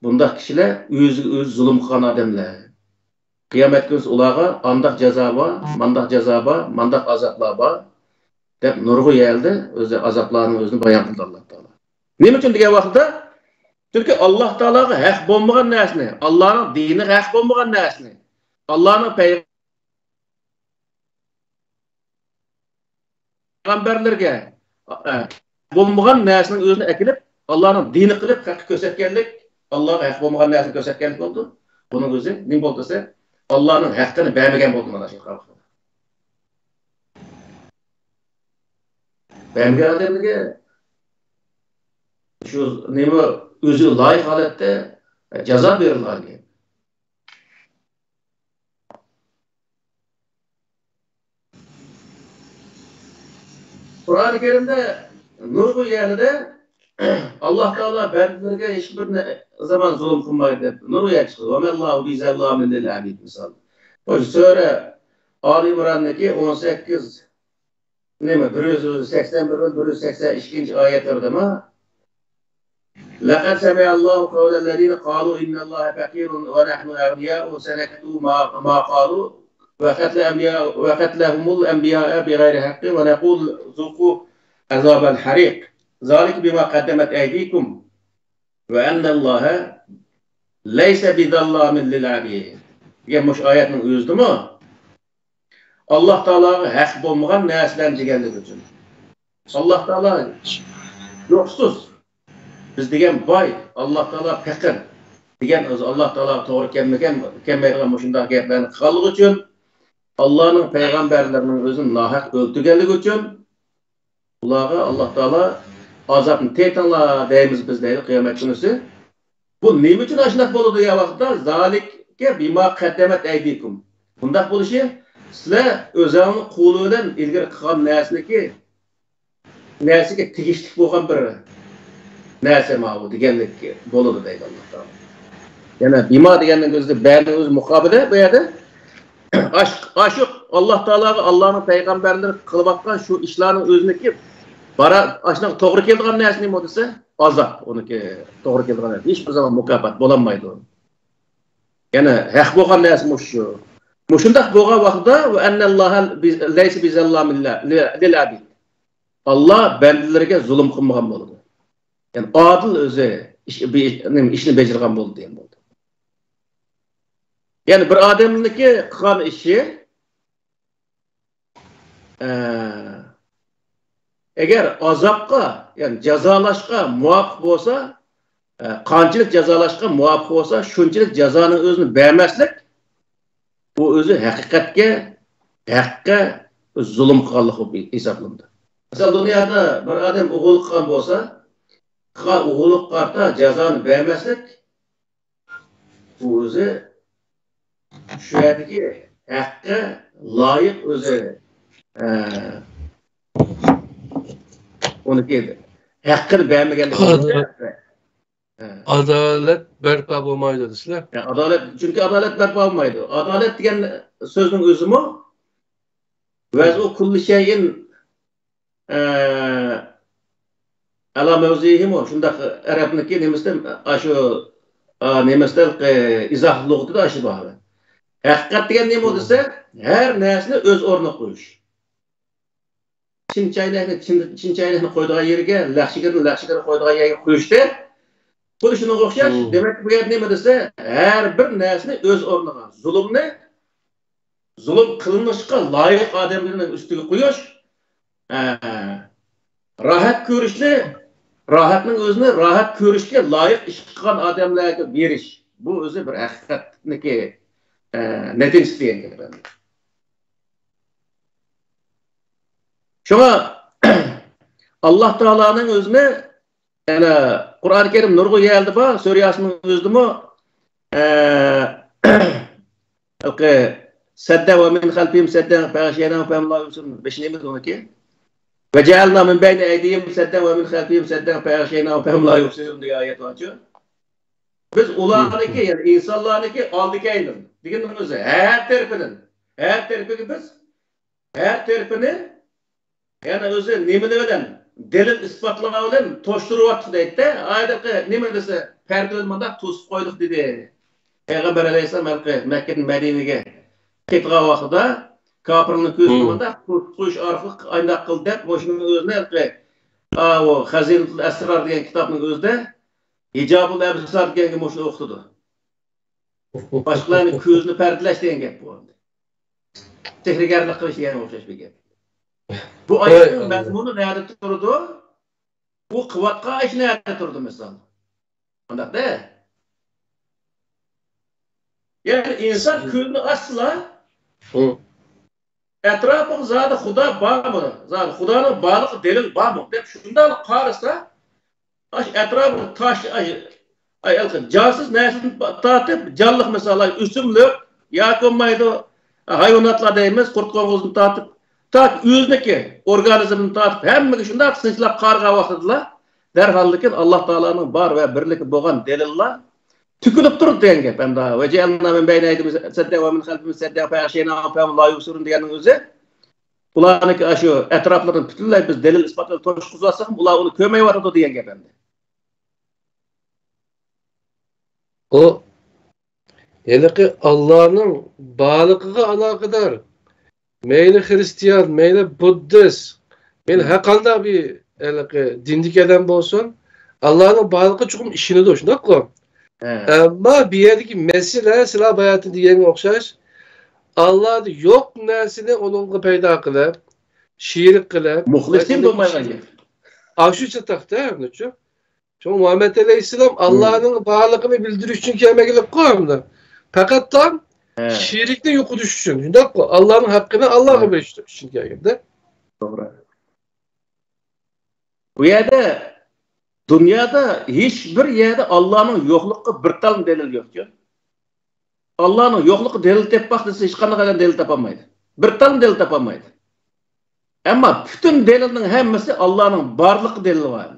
بۇنداق كىشىلەر ئۆزىگە ئۆزى زۇلۇم قىلغان ئادەملەر. قىيامەت كۈنى ئۇلارغا ئانداق جازا بار، مانداق جازا بار، مانداق ئازابلار بار، دەپ نۇرغۇن يەردە ئۆزى ئازابلارنىڭ ئۆزىنى بايان قىلدى ئاللا تائالا. نېمە ئۈچۈن دېگەن ۋاقىتتا، چۈنكى ئاللا تائالاغا ھەق بولمىغان نەرسىنى، ئاللانىڭ دىنىغا ھەق بولمىغان نەرسىنى، ئاللانىڭ پەيغەمبەرلىرىگە، ئە، بولمىغان نەرسىنىڭ ئۆزىنى ئەكېلىپ، ئاللانىڭ دىنى قىلىپ خەققە كۆرسەتكەنلىك، ئاللاغا ھەق بولمىغان نەرسىنى كۆرسەتكەنلىك بولدى. بۇنىڭ ئۆزى نېمە بولدى دېسە، ئاللانىڭ ھەققىنى بەرمىگەن بولدى مانا شۇ. بەرمىگەن ئادەمگە شۇ نېمە ئۆزىگە لايىق ھالەتتە جازا بېرىلغان گەپ. قۇرئانى كەرىمدە نۇرغۇن يەرلىدە ئاللا تائالا بەندىلىرىگە ھېچبىر نە-، زامان زۇلۇم قىلمايدۇ دەپ نۇرغۇن يەر چىقىدۇ. ۋەمەللاھۇ بىزەللامىن لىل ئەبىد، مىسال. مۇشۇ سۈرە ئالى ئىمراندىكى ئون سەككىز، نېمە، بىر يۈز سەكسەن بىر، بىر يۈز سەكسەن ئىككىنچى ئايەتلىرىدىمۇ، لقد سمع الله قول الذين قالوا إن الله فقير ونحن أغنياء سنكتب ما، ما قالوا وقتل أنبياء، وقتلهم الأنبياء بغير حق ونقول ذوقوا عذاب الحريق ذلك بما قدمت أيديكم وأن الله ليس بظلام للعبيد دېگەن مۇشۇ ئايەتنىڭ ئۆزىدىمۇ ئاللا تائالاغا ھەق بولمىغان نەرسىلەرنى دېگەنلىكى ئۈچۈن. ئاللا تائالا يوقسۇز، بىز دېگەن باي، ئاللا تائالا پېقىر دېگەن ئۆزى ئاللا تائالاغا توغرا كەلمىگەن، كەلمەيدىغان مۇشۇنداق گەپلەرنى قىلغانلىقى ئۈچۈن، ئاللانىڭ پەيغەمبەرلىرىنىڭ ئۆزىنى ناھەق ئۆلتۈرگەنلىكى ئۈچۈن، ئۇلارغا ئاللا تائالا ئازابنى تېتىڭلار دەيمىز بىز دەيدۇ قىيامەت كۈنىسى. بۇ نېمە ئۈچۈن ئاشۇنداق بولىدۇ دېگەن ۋاقىتتا، ذلك بما قدمت أيديكم. بۇنداق بولۇشى، سىلەر ئۆزۈڭنىڭ قولى بىلەن ئىلگىرى قىلغان نەرسىنىڭكى، نەرسىگە تېگىشلىك بولغان بىر نەرسە ماۋۇ دېگەنلىك بولىدۇ دەيدۇ ئاللا تائالا. يەنە بىما دېگەننىڭ ئۆزى بەنىڭ ئۆزى مۇقابىلى بۇ يەردە. ئاش-، ئاشۇ ئاللا تائالاغا، ئاللانىڭ پەيغەمبەرلىرى قىلىۋاتقان شۇ ئىشلارنىڭ ئۆزىنىڭكى بارا-، ئاشۇنىڭغا توغرا كېلىدىغان نەرسە نېمە دېسە، ئازاب. ئۇنىڭكى توغرا كېلىدىغان نەرسە. ھېچبىر زامان مۇكاپات بولالمايدۇ. يەنە ھەق بولغان نەرسە مۇشۇ. مۇشۇنداق بولغان ۋاقىتتا، وأن الله ليس بظلام للعبيد. ئاللا بەندىلىرىگە زۇلۇم قىلمىغان بولىدۇ. يەنى ئادىل ئۆزى ئىش، بى-، نېمە، ئىشنى بېجىرغان بولىدۇ دېگەن بولدى. يەنى بىر ئادەمنىڭكى قىلغان ئىشى، ئە، ئەگەر ئازابقا، يەنى جازالاشقا مۇۋاپىق بولسا، ئە، قانچىلىك جازالاشقا مۇۋاپىق بولسا، شۇنچىلىك جازانىڭ ئۆزىنى بەرمەسلىك، بۇ ئۆزى ھەقىقەتكە، ھەققە زۇلۇم قىلغانلىق بولۇپ ھېسابلىنىدۇ. مىسال، دۇنيادا بىر ئادەم ئوغرىلىق قىلغان بولسا، قىلغان ئوغرىلىققا قارىتا جازانى بەرمەسلىك، بۇ ئۆزى شۇ يەردىكى ھەققە لايىق ئۆزى، ئە، ئۇنىڭكى ھەققىنى بەرمىگەنلىكى. ئادالەت، ئادالەت بەرپا بولمايدۇ دېسىلە. ئادالەت، چۈنكى ئادالەت بەرپا بولمايدۇ. ئادالەت دېگەن سۆزنىڭ ئۆزىمۇ ۋەزئۇ كۇللى شەيئىن ئە، ئەلا مەۋزىھىمۇ شۇنداق ئەرەبنىكى نېمىسىدە، ئاشۇ، ئا، نېمىسىدە، ئە، ئىزاھ لۇغىتىدا ئاشۇ بار. ھەقىقەت دېگەن نېمە دېسە، ھەر نەرسىنى ئۆز ئورنىغا قويۇش. چىن چاينەكنى چىن، چىن چاينەكنى قويىدىغان يېرىگە، لەخشىگىرنى لەخشىگىر قويىدىغان يەرگە قويۇشتەك. خۇددى شۇنىڭغا ئوخشاش. دېمەك، بۇ يەردە نېمە دېسە، ھەر بىر نەرسىنى ئۆز ئورنىغا، زۇلۇمنى زۇلۇم قىلىنىشقا لايىق ئادەملەرنىڭ ئۈستىگە قويۇش، ئە، راھەت كۆرۈشنى، راھەتنىڭ ئۆزىنى راھەت كۆرۈشكە لايىق ئىش قىلغان ئادەملەرگە بېرىش. بۇ ئۆزى بىر ھەقىقەتنىكى، ئە، نەتىجىسى دېگەن گەپ. شۇڭا ئاللا تائالانىڭ ئۆزىنى يەنە قۇرئان كەرىم نۇرغۇن يەردە بار، سۈرە ياسىننىڭ ئۆزىدىمۇ، ئە، ھېلىقى سەددەن ۋە مىن خەلفىھىم سەددەن فەغشەيناھۇم فەھۇم لا يۇبسىرۇن. بېشى نېمە ئۇنىڭكى؟ ۋە جەئەلنا مىن بەينى ئەيدىھىم سەددەن ۋە مىن خەلفىھىم سەددەن فەغشەيناھۇم فەھۇم لا يۇبسىرۇن دېگەن ئايەت بارچۇ. بىز ئۇلارنىڭكى، يەنى ئىنسانلارنىڭكى ئالدى كەينىدىن دېگىنىمىز ھەر تەرىپىدىن، ھەر تەرىپىگە بىز ھەر تەرىپىنى يەنە ئۆزى نېمىلەر بىلەن، دەلىل ئىسپاتلار بىلەن توشتۇرۇۋاتتى دەيتتى. ئايەتتە نېمە دېسە، پەردىنى مۇنداق توسۇپ قويدۇق دېدى. پەيغەمبەر ئەلەيھىسسالام ھېلىقى مەككىدىن مەدىنىگە كېتىدىغان ۋاقتىدا كاپىرنىڭ كۆزىنى مۇنداق توسۇپ قويۇش ئارقىلىق ئاينداق قىلدى دەپ، مۇشۇنىڭ ئۆزىنى ھېلىقى، ئاۋۇ خەزىنىتۇل ئەسرار دېگەن كىتابنىڭ ئۆزىدە ھىجابۇل ئەبسار دېگەنگە مۇشۇنى ئوخشىتىدۇ. باشقىلارنىڭ كۆزىنى پەردىلەش دېگەن گەپ بۇ. سېھىرگەرلىك قىلىش دېگەنگە ئوخشاش بىر گەپ. بۇ ئايەتنىڭ مەزمۇنى نەدە تۇرىدۇ؟ بۇ قىلىۋاتقان ئىش نەدە تۇرىدۇ، مىسال؟ ئانداقتا. يەنى ئىنسان كۆزىنى ئاچسىلا، ئەتراپىغا زادى خۇدا بارمۇ؟ زادى خۇدانىڭ بارلىقى دەلىل بارمۇ دەپ شۇنداق قارىسا، ئاش ئەتراپىغا تاش، ئاي، ئاي، جانسىز نەرسىدىن تارتىپ، جانلىق، مىسال، ئاي، ئۆسۈملۈك ياكى بولمايدۇ، ھايۋاناتلار دەيمىز، قۇرت قوڭغۇزدىن تارتىپ، تاكى ئۆزىنىڭكى ئورگانىزمىدىن تارتىپ، ھەممىگە شۇنداق سىنچىلاپ قارىغان ۋاقتىدىلا، دەرھاللىكىن ئاللا تائالانىڭ بار ۋە بىرلىكى بولغان دەلىللار تۆكۈلۈپ تۇرىدۇ دېگەن گەپ. ھەمدە ۋە جەئەلنا مىن بەينى ئەيدىھىم سەددەن ۋە مىن خەلفىھىم سەددەن فەغشەيناھۇم فەھۇم لا يۇبسىرۇن دېگەننىڭ ئۆزى، ئۇلارنىڭكى ئاشۇ ئەتراپلىرىنى پۈتۈنلەي بىز دەلىل ئىسپات بىلەن توشقۇزۇۋاتساق، ئۇلار ئۇنى كۆرمەيۋاتىدۇ دېگەن گەپ ئەمدى. ئۇ ھېلىقى ئاللانىڭ بارلىقىغا ئالاقىدار، مەيلى خىرىستىيان، مەيلى بۇددىست، مەيلى ھەرقانداق بىر ھېلىقى دىندىكى ئادەم بولسۇن، ئاللانىڭ بارلىقىغا چوقۇم ئىشىنىدۇ، شۇنداققۇ؟ ھە. ئەمما بۇ يەردىكى مەسىلە، سىلەر باياتىن دېگەنگە ئوخشاش، ئاللادا يوق نەرسىنى ئۇنىڭغا پەيدا قىلىپ، شېرىك قىلىپ، مۇخلىسىن بولمايدىغان گەپ. ئاشۇ چاتاقتا، ئەمدىچۇ؟ شۇڭا مۇھەممەد ئەلەيھىسسالام ئاللانىڭ بارلىقىنى بىلدۈرۈش ئۈچۈن كەلمىگەنلىكقۇ ئەمدى. پەقەتلا شېرىكنى يوقىتىش ئۈچۈن، شۇنداققۇ؟ ئاللانىڭ ھەققىنى ئاللاغا بېرىش ئۈچۈن كەلگەندە. توغرا. بۇ يەردە، دۇنيادا ھېچ بىر يەردە ئاللانىڭ يوقلۇقىغا بىر تال دەلىل يوقكەن. ئاللانىڭ يوقلۇقىغا دەلىل تېپىپ باق دېسە، ھېچقانداق ئادەم دەلىل تاپالمايدۇ. بىر تال دەلىل تاپالمايدۇ. ئەمما پۈتۈن دەلىلنىڭ ھەممىسى ئاللانىڭ بارلىقى دەلىل بار.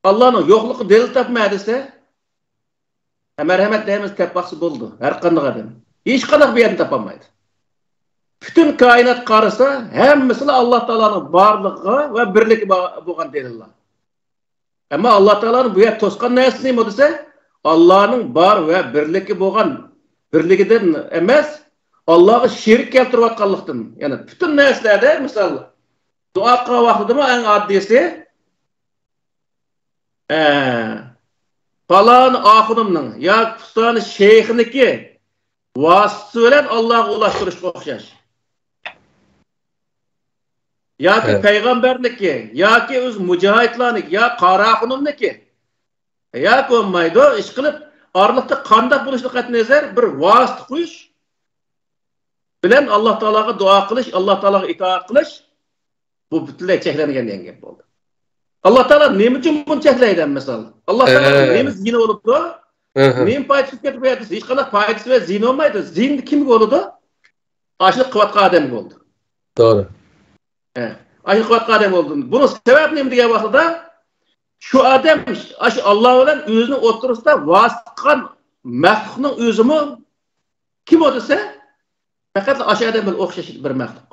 ئاللانىڭ يوقلۇقىغا دەلىل تاپما دېسە، مەرھەمەت دەيمىز، تەپ باقسا بولىدۇ، ھەر قانداق ئادەم. ھېچقانداق بىر يەردىن تاپالمايدۇ. پۈتۈن كائىنات قارىسا، ھەممىسىلا ئاللا تائالانىڭ بارلىقىغا ۋە بىرلىكى بار-، بولغان دەلىللار. ئەمما ئاللا تائالانىڭ بۇ يەردە توسقان نەرسىسى نېمە دېسە، ئاللانىڭ بار ۋە بىرلىكى بولغان، بىرلىكىدىن ئەمەس، ئاللاغا شېرىك كەلتۈرۈۋاتقانلىقتىن. يەنى پۈتۈن نەرسىلەردە، مىسال، دۇئا قىلغان ۋاقتىدىمۇ ئەڭ ئاددىيسى، ئە، پالان ئاخۇنۇمنىڭ ياكى پۇلان شەيخنىكى ۋاسىتىسى بىلەن ئاللاغا ئۇلاشتۇرۇشقا ئوخشاش. ياكى پەيغەمبەرنىكى، ياكى ئۆز مۇجاھىدلارنىكى، يا قارا ئاخۇنۇمنىكى، ياكى بولمايدۇ، ئىشقىلىپ، ئارىلىقتا قانداق بولۇشىدىن قەتئىينەزەر، بىر ۋاسىتە قويۇش بىلەن ئاللا تائالاغا دۇئا قىلىش، ئاللا تائالاغا ئىتائەت قىلىش، بۇ پۈتۈنلەي چەكلەنگەن دېگەن گەپ بولدى. ئاللا تائالا نېمە ئۈچۈن بۇنى چەكلەيدۇ مەسىلەن؟ ئاللا تائالا نېمە زىيىنى بولۇپتۇ؟ نېمە پايدىسى كېتىپ كەتتى؟ ھېچقانداق پايدىسى ۋە زىيىنى بولمايدۇ. زىيىنى كىمگە بولىدۇ؟ ئاشۇ قىلىۋاتقان ئادەمگە بولىدۇ. توغرا. ئاشۇ قىلىۋاتقان ئادەم بولىدۇ. بۇنىڭ سەۋەبى نېمە دېگەن ۋاقتىدا، شۇ ئادەم ئاشۇ ئاللا بىلەن ئۆزىنىڭ ئوتتۇرىسىدا ۋاسىتە قىلغان مەخلۇقنىڭ ئۆزىمۇ كىم ئۇ دېسە، پەقەتلا ئاشۇ ئادەم بىلەن ئوخشاش بىر مەخلۇق.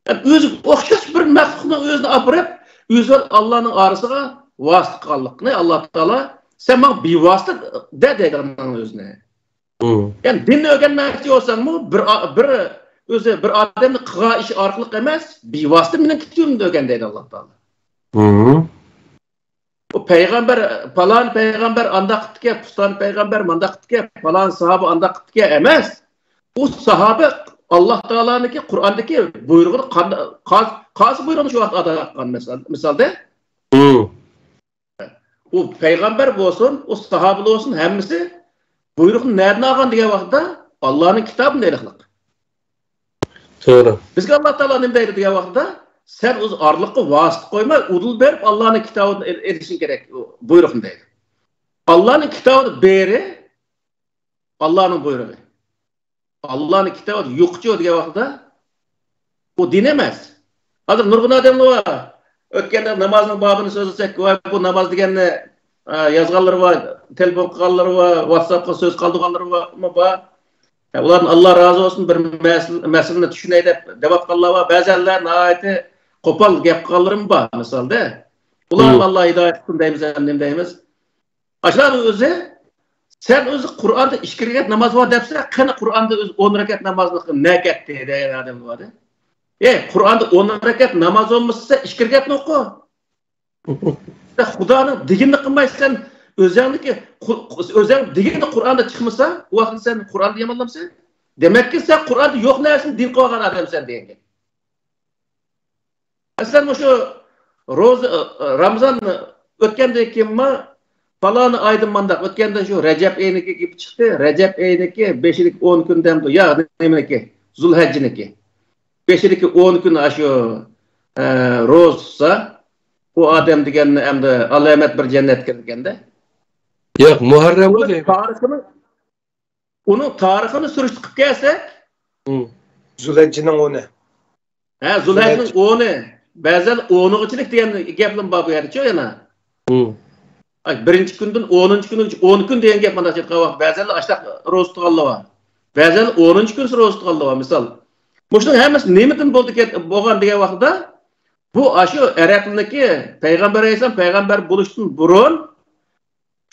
يەنى ئۆزىگە ئوخشاش بىر مەخلۇقنىڭ ئۆزىنى ئاپىرىپ، ئۆزى بىلەن ئاللانىڭ ئارىسىغا ۋاسىتە قىلغانلىقىنى ئاللا تائالا، سەن ماڭا بىۋاسىتە دە دەيدىغاننىڭ ئۆزىنى. يەنى دىننى ئۆگەنمەكچى بولساڭمۇ، بىر، بىر، ئۆزى بىر ئادەمنى قىلغان ئىشى ئارقىلىق ئەمەس، بىۋاسىتە مېنىڭ كىتابىمنى ئۆگەن دەيدۇ ئاللا تائالا. ئۇ پەيغەمبەر، پالان پەيغەمبەر ئانداق قىپتىكەن، پۇلان پەيغەمبەر مانداق قىپتىكەن، پالان ساھابە ئانداق قىپتىكەن ئەمەس. ئۇ ساھابە ئاللا تائالانىڭكى قۇرئاندىكى بۇيرۇقىنى قان-، قاز-، قايسى بۇيرۇقنى شۇ ۋاقىت ئادا قىلغان مىسال-، مىسالدا؟ ئۇ پەيغەمبەر بولسۇن، ئۇ ساھابىلەر بولسۇن، ھەممىسى بۇيرۇقنى نەدىن ئالغان دېگەن ۋاقىتتا، ئاللانىڭ كىتابىدىن ئېلىقلىق. توغرا. بىزگە ئاللا تائالا نېمە دەيدۇ دېگەن ۋاقىتتا، سەن ئۆزى ئارىلىققا ۋاسىتە قويماي، ئۇدۇل بېرىپ ئاللانىڭ كىتابىدىن ئېل-، ئېلىشىڭ كېرەك، بۇيرۇقنى دەيدۇ. ئاللانىڭ كىتابىدا بېرى، ئاللانىڭ بۇيرۇقى. ئاللانىڭ كىتابىدا يوقچۇ دېگەن ۋاقتىدا، ئۇ دىن ئەمەس. ھازىر نۇرغۇن ئادەملەر بار. ئۆتكەندە نامازنىڭ بابىنى سۆزلىسەك، ۋاي، بۇ ناماز دېگەننى، ئە، يازغانلىرى بار، تېلېفون قىلغانلىرى بار، ۋاتساپقا سۆز قالدۇرغانلىرى بارمۇ بار. ئە، ئۇلاردىن ئاللا رازى بولسۇن، بىر مەسىلە، مەسىلىنى چۈشىنەي دەپ دەۋاتقانلار بار. بەزەنلەر ناھايىتى قوپال گەپ قىلغانلىرىمۇ بار، مىسالدا. ئۇلارنى ئاللا ھىدايەت قىلسۇن دەيمىز، ھەم نېمە دەيمىز؟ ئاشۇلارنىڭ ئۆزى، سەن ئۆزى قۇرئاندا ئىككى رەكەت ناماز بار دەپسەن، قېنى قۇرئاندا ئۆزى ئون رەكەت نامازنى نەگە كەتتى دەيدىغان ئادەم بار. ئەي، قۇرئاندا ئون رەكەت ناماز بولمىسا، سەن ئىككى رەكەتنى ئوقۇ. سەن خۇدانىڭ دېگىنىنى قىلماي، سەن ئۆزۈڭنىڭكى، ئۆزۈڭ دېگىنى قۇرئاندا چىقمىسا، ئۇ ۋاقىتتا سەن قۇرئاننى يامانلامسەن؟ دېمەككى، سەن قۇرئاندا يوق نەرسىنى دىن قىلىۋالغان ئادەمسەن دېگەن گەپ. مەسىلەن، مۇشۇ روزا، رامىزان ئۆتكەندىن كېيىنمۇ، پالانى ئايدىن مانداق، ئۆتكەندە شۇ رەجەپ ئېيىنىڭكى گېپى چىقتى. رەجەپ ئېيىنىڭكى بېشىدىكى ئون كۈن دەمدۇ، يا نېمىنىڭكى، زۇلھەججىنىڭكى بېشىدىكى ئون كۈن ئاشۇ، ئە، روزا تۇتسا، ئۇ ئادەم دېگەننى ئەمدى ئالامەت بىر جەننەتكە كىرىدىكەندە. ياق، مۇھەررەمغۇ دەيمەن. تارىخىنى ئۇنىڭ تارىخىنى سۈرۈشتە قىلىپ كەلسەك، زۇلھەججىنىڭ ئونى. ھە، زۇلھەججىنىڭ ئونى. بەزەن ئونىغىچىلىك دېگەن گەپلىرىم بار بۇ يەردىچۇ يەنە. ئاي، بىرىنچى كۈندىن ئونىنچى كۈنگىچە ئون كۈن دېگەن گەپ مانا ئېيتقان ۋاقىت. بەزەنلەر ئاشتاق روزا تۇتقانلار بار. بەزەنلەر ئونىنچى كۈنسى روزا تۇتقانلار بار، مىسال. مۇشۇنىڭ ھەممىسى نېمىدىن بولدى كەت-، بولغان دېگەن ۋاقىتتا، بۇ ئاشۇ ئەرەبلىكى پەيغەمبەر ئەلەيھىسسالام پەيغەمبەر بولۇشتىن بۇرۇن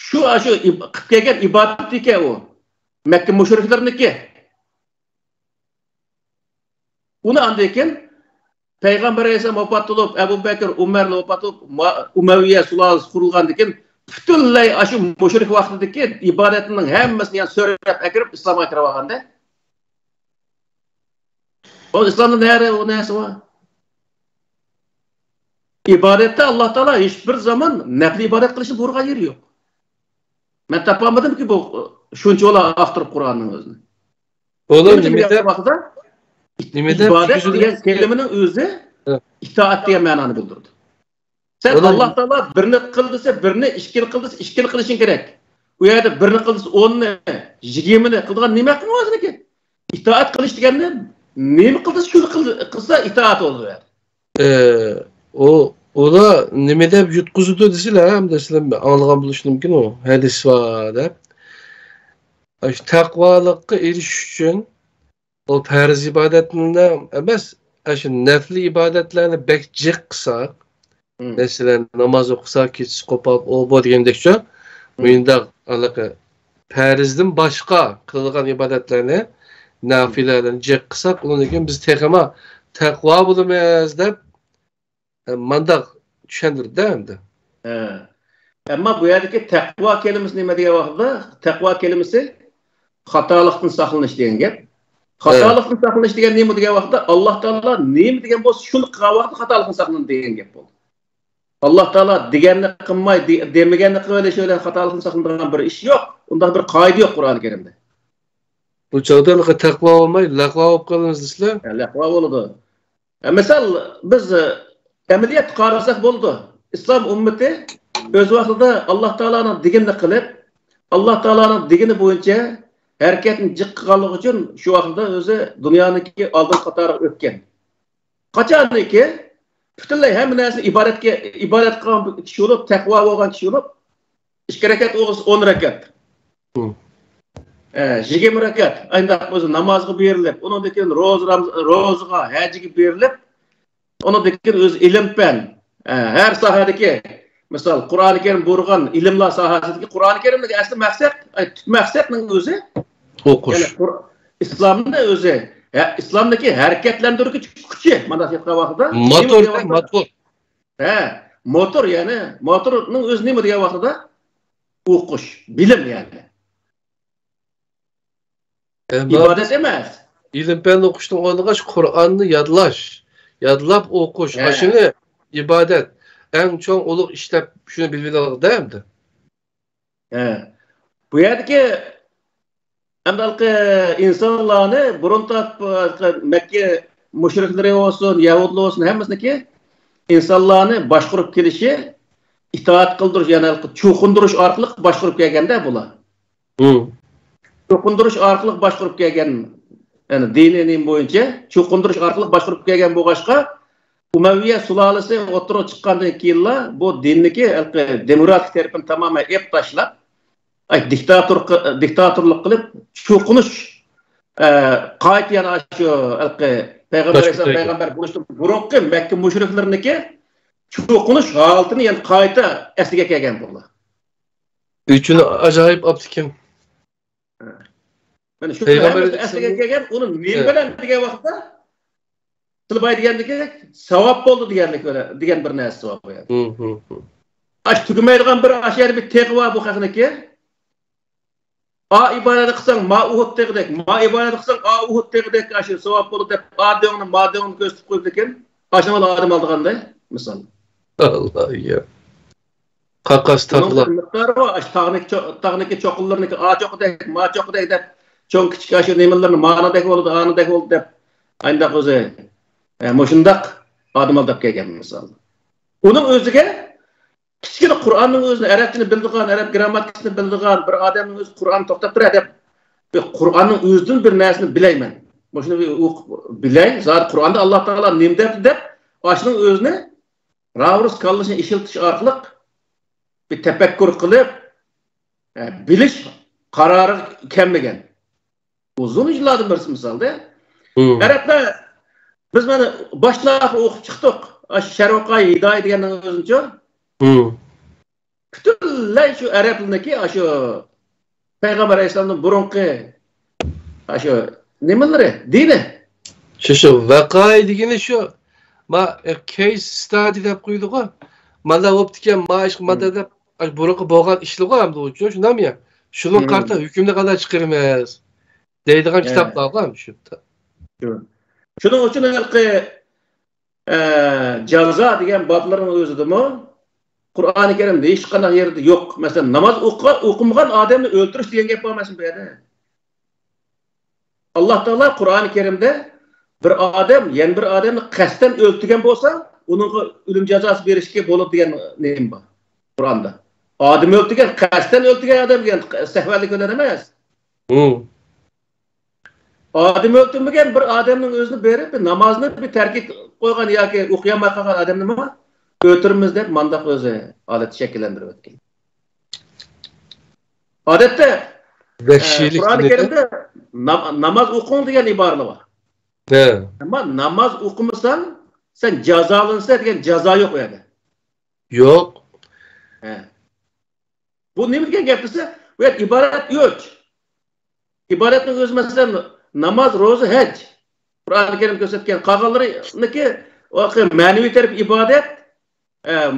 شۇ، ئاشۇ ئىب-، قىلىپ كەلگەن ئىبادىتى ئىكەن ئۇ. مەككە مۇشرىكلىرىنىڭكى. ئۇنى ئاندىن كېيىن پەيغەمبەر ئەلەيھىسسالام ۋاپات بولۇپ، ئەبۇ بەكىر، ئۇمەرلەر ۋاپات بولۇپ، ما-، ئۇمەۋىيە سۇلالىسى قۇرۇلغاندىن كېيىن، پۈتۈنلەي ئاشۇ مۇشرىك ۋاقتىدىكى ئىبادەتنىڭ ھەممىسىنى يەنە سۆرەپ ئەكىرىپ، ئىسلامغا كىرىۋالغاندا. ئۇ ئىسلامدا نەرە، ئۇ نەرسە بار؟ ئىبادەتتە ئاللا تائالا ھېچ بىر زامان نەپلى ئىبادەت قىلىشنى بۇيرۇغان يېرى يوق. مەن تاپالمىدىمكى، بۇ شۇنچە ئۇلار ئاختۇرۇپ قۇرئاننىڭ ئۆزىنى. ئۇلار نېمە دەپ، نېمە دەپ ئىبادەت دېگەن كەلىمىنىڭ ئۆزى ئىتائەت دېگەن مەنانى بىلدۈرىدۇ. سەن ئاللا تائالا بىرنى قىل دېسە، بىرنى، ئىككىنى قىل دېسە، ئىككىنى قىلىشىڭ كېرەك. ئۇ يەردە بىرنى قىل دېسە، ئوننى، يىگىرمىنى قىلىدىغان نېمە ھەققىڭ بار سېنىڭكى؟ ئىتائەت قىلىش دېگەننى نېمە قىل دېسە، شۇنى قىل-، قىلسا ئىتائەت بولىدۇ ئۇ يەردە. ئە، ئۇ، ئۇلار نېمە دەپ يۇتقۇزىدۇ دېسىلە، ئەمدى سىلەر ئاڭلىغان بولۇشى مۇمكىن ئۇ، ھەدىس بار دەپ. ئاشۇ تەقۋالىققا ئېرىشىش ئۈچۈن ئۇ پەرز ئىبادەتنى ئەمەس، ئاشۇ نەپلى ئىبادەتلەرنى بەك جىق قىلساق، مەسىلەن، ناماز ئوقۇساق، كېچىسى قوپاپ، ئۇ بۇ دېگەندەكچۇ، مۇنداق ھېلىقى پەرزدىن باشقا قىلىدىغان ئىبادەتلەرنى، نافىلىلەرنى جىق قىلساق، ئۇنىڭدىن كېيىن بىز تېخىمۇ تەقۋا بولىمىز دەپ، مانداق چۈشەندۈردى ئەمدى. ھە. ئەمما بۇ يەردىكى تەقۋا كەلىمىسى نېمە دېگەن ۋاقىتتا، تەقۋا كەلىمىسى خاتالىقتىن ساقلىنىش دېگەن گەپ. خاتالىقتىن ساقلىنىش دېگەن نېمە دېگەن ۋاقىتتا، ئاللا تائالا نېمە دېگەن بولسا، شۇنى قىلغان ۋاقىتتا خاتالىقتىن ساقلىنىدۇ دېگەن گەپ بولدى. ئاللا تائالا دېگەننى قىلماي، دې-، دېمىگەننى قىلىۋېلىش بىلەن خاتالىقتىن ساقلىنىدىغان بىر ئىش يوق. ئۇنداق بىر قائىدە يوق قۇرئان كەرىمدە. بۇ چاغدا تەقۋا بولماي، لەقۋا بولۇپ قالىمىز دېسىلە. ھە، لەقۋا بولىدۇ. ئە، مىسال، بىز، ئە، ئەمەلىيەتتە قارىساق بولىدۇ. ئىسلام ئۈممىتى ئۆز ۋاقتىدا ئاللا تائالانىڭ دېگىنىنى قىلىپ، ئاللا تائالانىڭ دېگىنى بويىچە ھەرىكەتنى جىق قىلغانلىقى ئۈچۈن شۇ ۋاقتىدا ئۆزى دۇنيانىڭكى ئالدىنقى قاتارىغا ئۆتكەن. قاچانكى پۈتۈنلەي ھەممە نەرسىنى ئىبادەتكە، ئىبادەت قىلغان كىشى بولۇپ، تەقۋا بولغان كىشى بولۇپ، ئىككى رەكەت ئوقۇسا ئون رەكەت. ئە، يىگىرمە رەكەت. ئانداق بولسا نامازغا بېرىلىپ، ئۇنىڭدىن كېيىن روزا، رامز-، روزىغا، ھەجگە بېرىلىپ، ئۇنىڭدىن كېيىن ئۆزى ئىلىم پەن، ئە، ھەر ساھەدىكى، مىسال، قۇرئانى كەرىم بۇيرۇغان ئىلىملار ساھەسىدىكى قۇرئانى كەرىمدىكى ئەسلى مەقسەت، ئاي، تۈپ مەقسەتنىڭ ئۆزى ئوقۇش. يەنى قۇر-، ئىسلامنى ئۆزى، ھە، ئىسلامدىكى ھەرىكەتلەندۈرگۈچ كۈچى، مانا ئېيتقان ۋاقتىدا، نېمە موتور دېگەن دە، ۋاقتىدا؟ موتور. ھە، موتور، يەنى موتورنىڭ ئۆزى نېمە دېگەن ۋاقتىدا؟ ئوقۇش، بىلىم يەنى. ئە، ئىبادەت ئەمەس. ئىلىم-پەن ئوقۇشنىڭ ئورنىغا شۇ قۇرئاننى يادلاش، يادلاپ ئوقۇش، ھە. ئاشۇنى ئىبادەت. ئەڭ چوڭ ئۇلۇغ ئىش دەپ شۇنى بىلىۋېلىڭلار-دە ئەمدى. ھە. بۇ يەردىكى ئەمدى ھېلىقى ئىنسانلارنى بۇرۇن تارتىپ، ھېلىقى مەككە مۇشرىكلىرى بولسۇن، يەھۇدىيلار بولسۇن، ھەممىسىنىڭكى ئىنسانلارنى باشقۇرۇپ كېلىشى، ئىتائەت قىلدۇرۇش، يەنى ھېلىقى چوقۇندۇرۇش ئارقىلىق باشقۇرۇپ كەلگەندە بۇلار. مم. چوقۇندۇرۇش ئارقىلىق باشقۇرۇپ كەلگەن، يەنى دىنىي نېمە بويىچە چوقۇندۇرۇش ئارقىلىق باشقۇرۇپ كەلگەن بولغاچقا، ئۇمەۋىيە سۇلالىسى ئوتتۇرىغا چىققاندىن كېيىنلا بۇ دىننىكى ھېلىقى دېموكراتىك تەرىپىنى تامامەن ئېلىپ تاشلاپ، ئاي، دىكتاتور، دىكتاتورلۇق قىلىپ، چوقۇنۇش، ئە، قايتا يەنە شۇ ھېلىقى پەيغەمبەر ئەلەيھىسسالام پەيغەمبەر بولۇشتىن بۇرۇنقى مەككە مۇشرىكلىرىنىڭكى چوقۇنۇش ھالىتىنى يەنە قايتا ئەسلىگە كەلگەن بۇلار. ئۈچىنى ئاجايىپ ئاپتىكىن. مانا شۇ پەيغەمبەر ھەممىسى ئەسلىگە كەلگەن، ئۇنى نېمە بىلەن دېگەن ۋاقىتتا، سىلباي دېگەندىكى ساۋاب بولدى دېگەنلىك بىلەن، دېگەن بىر نەرسە بار بۇ يەردە. ھىم، ھىم، ھىم. ئاش تۈگىمەيدىغان بىر ئاش يەر بىر تېغى بار بۇ خەقنىڭكى. ئا ئىبادەت قىلساڭ، ما ئۇھۇد تېغىدەك، ما ئىبادەت قىلساڭ، ئا ئۇھۇد تېغىدەك ئاشۇ ساۋاب بولىدۇ دەپ، ئا دۆڭنى، ما دۆڭنى كۆرسىتىپ قويىدىكەن. ئاشۇنىڭ ئادەم ئالىدىغاندەك، مىسال. ئاللا يا. قاقاس تاغلار. مىقدارى بار، ئاشۇ تاغنىكى چو-، تاغنىكى چوققىلىرىنىكى ئا چوققىدەك، ما چوققىدەك دەپ، چوڭ كىچىك ئاشۇ نېمىلىرىنى مانادەك بولىدۇ، ئانىدەك بولىدۇ دەپ، ئانداق ئۆزى، ئە، مۇشۇنداق ئادەم ئالداپ كەلگەن مىسال. ئۇنىڭ ئۆزىگە كىچىككىنە قۇرئاننىڭ ئۆزىنى، ئەرەبچىنى بىلىدىغان، ئەرەب گىرامماتىكىسىنى بىلىدىغان بىر ئادەمنىڭ ئۆزى قۇرئان توختاپ تۇرە دەپ، قۇرئاننىڭ ئۆزىدىن بىر نەرسىنى بىلەيمەن. مۇشۇنى بىر ئوقۇپ بىلەي، زادى قۇرئاندا ئاللا تائالا نېمە دەپتۇ دەپ، ئاشۇنىڭ ئۆزىنى راۋۇرۇس كاللىسىنى ئىشلىتىش ئارقىلىق بىر تەپەككۇر قىلىپ، ئە، بىلىش قارارىغا كەلمىگەن. ئۇزۇن يىللاردىن بىرسى مىسالدا. مم. ئەرەبلەر، بىز مانا باشتىن ئاخىر ئوقۇپ چىقتۇق. ئاشۇ شەرۋەقائى ھىدايە دېگەننىڭ ئۆزىنىچۇ. مم. پۈتۈنلەي شۇ ئەرەبلەرنىڭكى ئاشۇ پەيغەمبەر ئەلەيھىسسالامدىن بۇرۇنقى ئاشۇ نېمىلىرى، دىنى. شۇ، شۇ ۋەقائە دېگىنى شۇ، ما، كەيس ستادى دەپ قويىدىغۇ. مانا بوپتىكەن، ما ئىش، مانا دەپ، ئاشۇ بۇرۇنقى بولغان ئىشلىرىغۇ ھەمدە ئۇچۇن شۇنداقمۇ يا؟ شۇنىڭغا قارىتا ھۆكۈمنى قانداق چىقىرىمىز دەيدىغان كىتابلارغۇ ھەم شۇ. شۇ. شۇنىڭ ئۈچۈن ھېلىقى، ئە، جازا دېگەن بابلارنىڭ ئۆزىدىمۇ قۇرئانى كەرىمدە ھېچقانداق يېرىدە يوق. مەسىلەن، ناماز ئوقۇ-، ئوقۇمىغان ئادەمنى ئۆلتۈرۈش دېگەن گەپ بار، مەسىلەن، بۇ يەردە. ئاللا تائالا قۇرئانى كەرىمدە بىر ئادەم يەنە بىر ئادەمنى قەستەن ئۆلتۈرگەن بولسا، ئۇنىڭغا ئۆلۈم جازاسى بېرىشكە بولىدۇ دېگەن نېمە بار قۇرئاندا. ئادەم ئۆلتۈرگەن، قەستەن ئۆلتۈرگەن ئادەم دېگەن سەھۋەنلىك بىلەن ئەمەس. مم. ئادەم ئۆلتۈرمىگەن بىر ئادەمنىڭ ئۆزىنى بېرىپ، بىر نامازنى بىر تەرك قويغان ياكى ئوقۇيالماي قالغان ئادەمنىمۇ ئۆلتۈرىمىز دەپ مانداق ئۆزى ھالەت شەكىللەندۈرۈۋەتكەن. ئادەتتە، ئە، قۇرئانى كەرىمدە نام-، ناماز ئوقۇڭ دېگەن ئىبارىلەر بار. ھە. ئەمما ناماز ئوقۇمىساڭ، سەن جازالىنىسەن دېگەن جازا يوق ئۇ يەردە. يوق. ھە. بۇ نېمە دېگەن گەپ دېسە، بۇ يەردە ئىبادەت ئۈچ. ئىبادەتنىڭ ئۆزى، مەسىلەن، ناماز، روزا، ھەج. قۇرئانى كەرىم كۆرسەتكەن، قالغانلىرىنىڭكى مەنىۋى تەرىپى ئىبادەت، ئەم،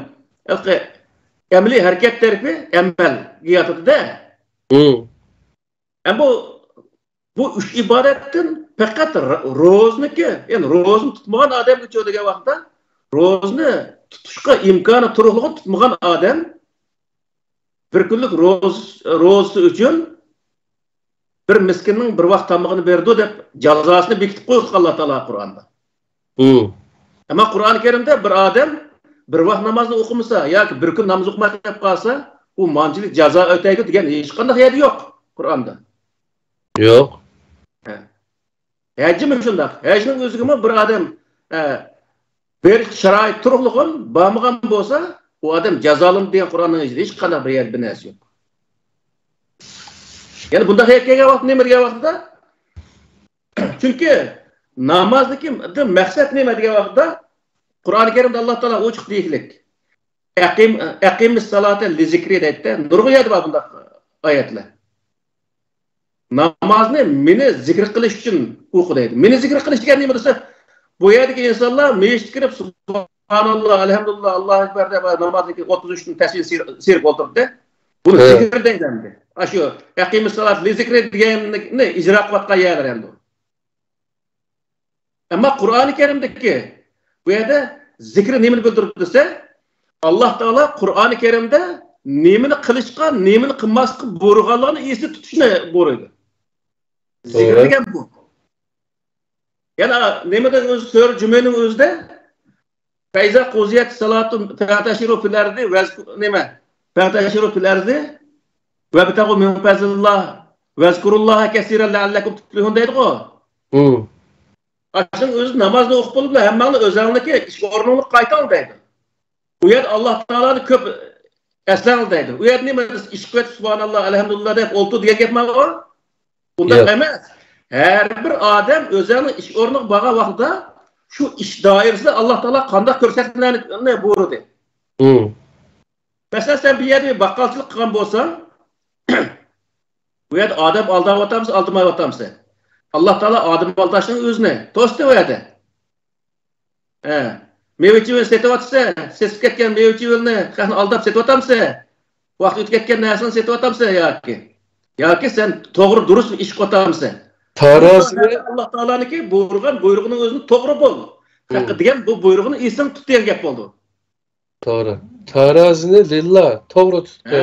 ئەمەلىي ھەرىكەت تەرىپى ئەمەلگە ياتىدۇ-دە. مم. ئەمما بۇ، بۇ ئۈچ ئىبادەتتىن پەقەت ر-، روزىنىڭكى، يەنى روزىنى تۇتمىغان ئادەمگىچۇ دېگەن ۋاقىتتا، روزىنى تۇتۇشقا ئىمكانى تۇرۇقلۇقى تۇتمىغان ئادەم بىر كۈنلۈك روز-، روزىسى ئۈچۈن بىر مىسكىننىڭ بىر ۋاق تامىقىنى بېرىدۇ دەپ جازاسىنى بېكىتىپ قويغان ئاللا تائالا قۇرئاندا. مم. ئەمما قۇرئانى كەرىمدە بىر ئادەم بىر ۋاق نامازنى ئوقۇمىسا ياكى بىر كۈن ناماز ئوقۇماي قېلىپ قالسا، ئۇ مانچىلىك جازا ئۆتەيدۇ دېگەن ھېچقانداق يەردە يوق قۇرئاندا. يوق. ھە. ھەجمۇ شۇنداق. ھەجنىڭ ئۆزىگىمۇ بىر ئادەم، ئە، بېرىش شارائىتى تۇرۇقلۇقىم بارمىغان بولسا، ئۇ ئادەم جازالىنىدۇ دېگەن قۇرئاننىڭ ئىچىدە ھېچقانداق بىر يەردە بىر نەرسە يوق. يەنى بۇنداق يەرگە كەلگەن ۋاقىت نېمە دېگەن ۋاقىتتا؟ چۈنكى نامازدىكى مەقسەت نېمە دېگەن ۋاقىتتا، قۇرئانى كەرىمدە ئاللا تائالا ئوچۇق دېيىكلىك. ئەقىم-، ئەقىمىس سالاتا لىزىكرى دەيدىدە، نۇرغۇن يەردە بار بۇنداق ئايەتلەر. نامازنى مېنى زىكىر قىلىش ئۈچۈن ئوقۇ دەيدۇ. مېنى زىكىر قىلىش دېگەن نېمە دېسە، بۇ يەردىكى ئىنسانلار مېيىت كىرىپ، سۇبھاناللا، ئەلھەمدۇلىللا، ئاللاھۇ ئەكبەر دەپ نامازدىن كېيىن ئوتتۇز ئۈچتىن تەسبىھ سىيرىپ ئولتۇردى. بۇنى زىكىر دەيدۇ ئەمدى. ئاشۇ ئەقىمۇسسالات لىزىكرى دېگەننى ئىجرا قىلىۋاتقان يەرلەر ئەمدى. ئەمما قۇرئانى كەرىمدىكى بۇ يەردە زىكرى نېمىنى بىلدۈرىدۇ دېسە، ئاللا تائالا قۇرئانى كەرىمدە نېمىنى قىلىشقا، نېمىنى قىلماسلىققا بۇيرۇغانلارنى ئېستە تۇتۇشنى بۇيرۇيدۇ. زىكرى دېگەن بۇ. يەنە نېمىدە ئۆزى، سۈرە جۈمەنىڭ ئۆزىدە فەئىزا قۇزىيەت سالاتۇ فەنتەشىرۇ فىل ئەرزى ۋەزكۇ-، نېمە؟ فەنتەشىرۇ فىل ئەرزى ۋەبتەغۇ مىن فەزلىللا ۋەزكۇرۇللاھە كەسىرەن لەئەللەكۇم تۇفلىھۇن دەيدىغۇ. ئاشۇنىڭ ئۆزى نامازنى ئوقۇپ بولۇپلا ھەممەڭلار ئۆزەڭلىكى ئىش ئورنۇڭلارغا قايتىڭ دەيدۇ. ئۇ يەردە ئاللا تائالانى كۆپ ئەسلەڭ دەيدۇ. ئۇ يەردە نېمە ئىش قىلىۋېتىپ سۇبھاناللا، ئەلھەمدۇلىللا دەپ ئولتۇر دېگەن گەپ ماۋۇ. ئۇنداق ئەمەس. ھەر بىر ئادەم ئۆزىنىڭ ئىش ئورنىغا بارغان ۋاقتىدا شۇ ئىش دائىرىسىدە ئاللا تائالا قانداق كۆرسەتمىلەرنى بۇيرۇدى. مەسىلەن، سەن بىر يەردە باققالچىلىق قىلغان بولساڭ، بۇ يەردە ئادەم ئالداۋاتامسەن، ئالدىمايۋاتامسەن؟ ئاللا تائالا ئادەم ئالداشنىڭ ئۆزىنى توستى ئۇ يەردە. ھە. مېۋە-چېۋىنى سېتىۋاتىسەن، سېسىپ كەتكەن مېۋە-چېۋىنى خەقنى ئالداپ سېتىۋاتامسەن؟ ۋاقتى ئۆتۈپ كەتكەن نەرسىنى سېتىۋاتامسەن ياكى؟ ياكى سەن توغرا، دۇرۇس ئىش قىلىۋاتامسەن؟ تارازىنى ئاللا تائالانىڭكى بۇيرۇغان بۇيرۇقىنىڭ ئۆزىنى توغرا بول. خەققە دېگەن بۇ بۇيرۇقنى ئېسىڭ تۇت دېگەن گەپ بولىدۇ. توغرا. تارازىنى لىللا، توغرا تۇتتى.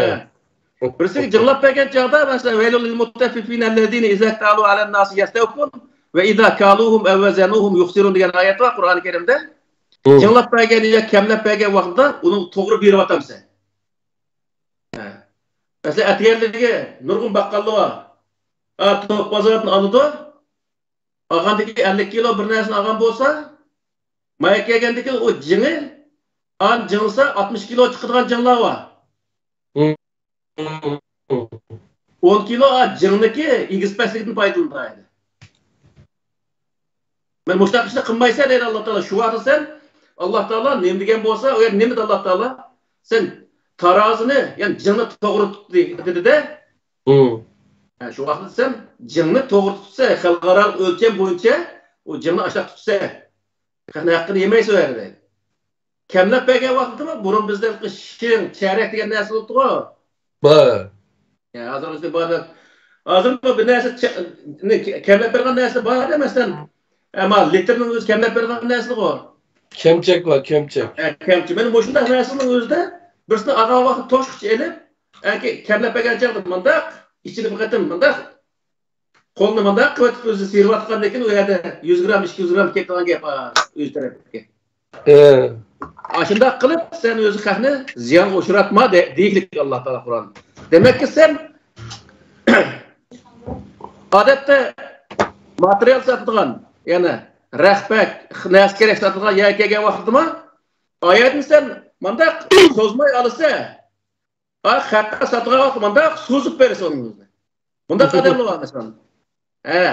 ھە. بىرسىگە جىڭلاپ بەرگەن چاغدا، مەسىلەن، ۋەيلۇل لىل مۇتەففىفىنە ئەللەزىنە ئىزا ئىكتالۇ ئەلەن ناسى يەستەۋفۇن ۋە ئىزا كالۇھۇم ئەۋ ۋەزەنۇھۇم يۇخسىرۇن دېگەن ئايەت بار قۇرئانى كەرىمدە. جىڭلاپ بەرگەن يا كەملەپ بەرگەن ۋاقتىدا ئۇنىڭ توغرا بېرىۋاتامسەن؟ ھە. مەسىلەن، ئەتىگەنلىكى نۇرغۇن باققاللار بار. ھە، توك بازاردىن ئالىدۇ. ئالغاندىكى ئەللىك كىلو بىر نەرسىنى ئالغان بولسا، مايا كەلگەندىكى ئۇ جىڭى، ئان جىڭلىسا ئاتمىش كىلو چىقىدىغان جىڭلار بار. ئون كىلو، ئا، جىڭنىكى ئېگىز پەسلىكىدىن پايدىلىنىدۇ. مەن مۇشۇنداق ئىشنى قىلمايسەن دەيدۇ ئاللا تائالا. شۇ ۋاقىتتا سەن، ئاللا تائالا نېمە دېگەن بولسا، ئۇ يەردە نېمە دېدى ئاللا تائالا؟ سەن تارازىنى، يەنى جىڭنى توغرا تۇت دېدى-دە. شۇ ۋاقىتتا سەن جىڭنى توغرا تۇتسا، خەلقئارالىق ئۆلچەم بويىچە ئۇ جىڭنى ئاشۇنداق تۇتسا، خەقنىڭ ھەققىنى يېمەيسەن ئۇ يەردە دەيدۇ. كەملەپ بەرگەن ۋاقتىدىمۇ بۇرۇن بىزدە شىڭ، چەرەك دېگەن نەرسە بولۇپتىغۇ. بار. يا، ھازىر ئۆزى بار دەپ. ھازىرمۇ بىر نەرسە چە-، نى-، كەملەپ بەرگەن نەرسە بار دە، مەسىلەن. ئەمما لىتىرنىڭ ئۆزى كەملەپ بەرگەن نەرسىغۇ. كەمچەك بار، كەمچەك. ھە، كەمچەك. مانا مۇشۇنداق نەرسىنىڭ ئۆزىدە بىرسىنى ئالغان ۋاقىت توشقۇچە ئېلىپ، ئەنكى كەملەپ بەرگەن چاغدا مۇنداق، ئىچىنى بىر قېتىم مۇنداق، قولنى مۇنداق قىلىۋېتىپ ئۆزى سىيرىۋاتقاندىن كېيىن، ئۇ يەردە يۈز گرام، ئىككى يۈز گرام كېتىدىغان گەپ بار ئۆز تەرەپكە. ئاشۇنداق قىلىپ، سەن ئۆزى خەقنى زىيانغا ئۇچراتما، دە-، دېگىلىك ئاللا تائالا قۇرئان. دېمەككى، سەن ئادەتتە ماتېرىيال ساتىدىغان، يەنى رەخپەك، نەرسە كېرەك ساتىدىغان يەرگە كەلگەن ۋاقتىما، ئايەتنى سەن مۇنداق سوزماي ئالىسەن. ھە، خەققە ساتىدىغان ۋاقىت مۇنداق سوزۇپ بېرىسەن ئۇنى. مۇنداق ئادەملەر بار مەسىلەن. ھە.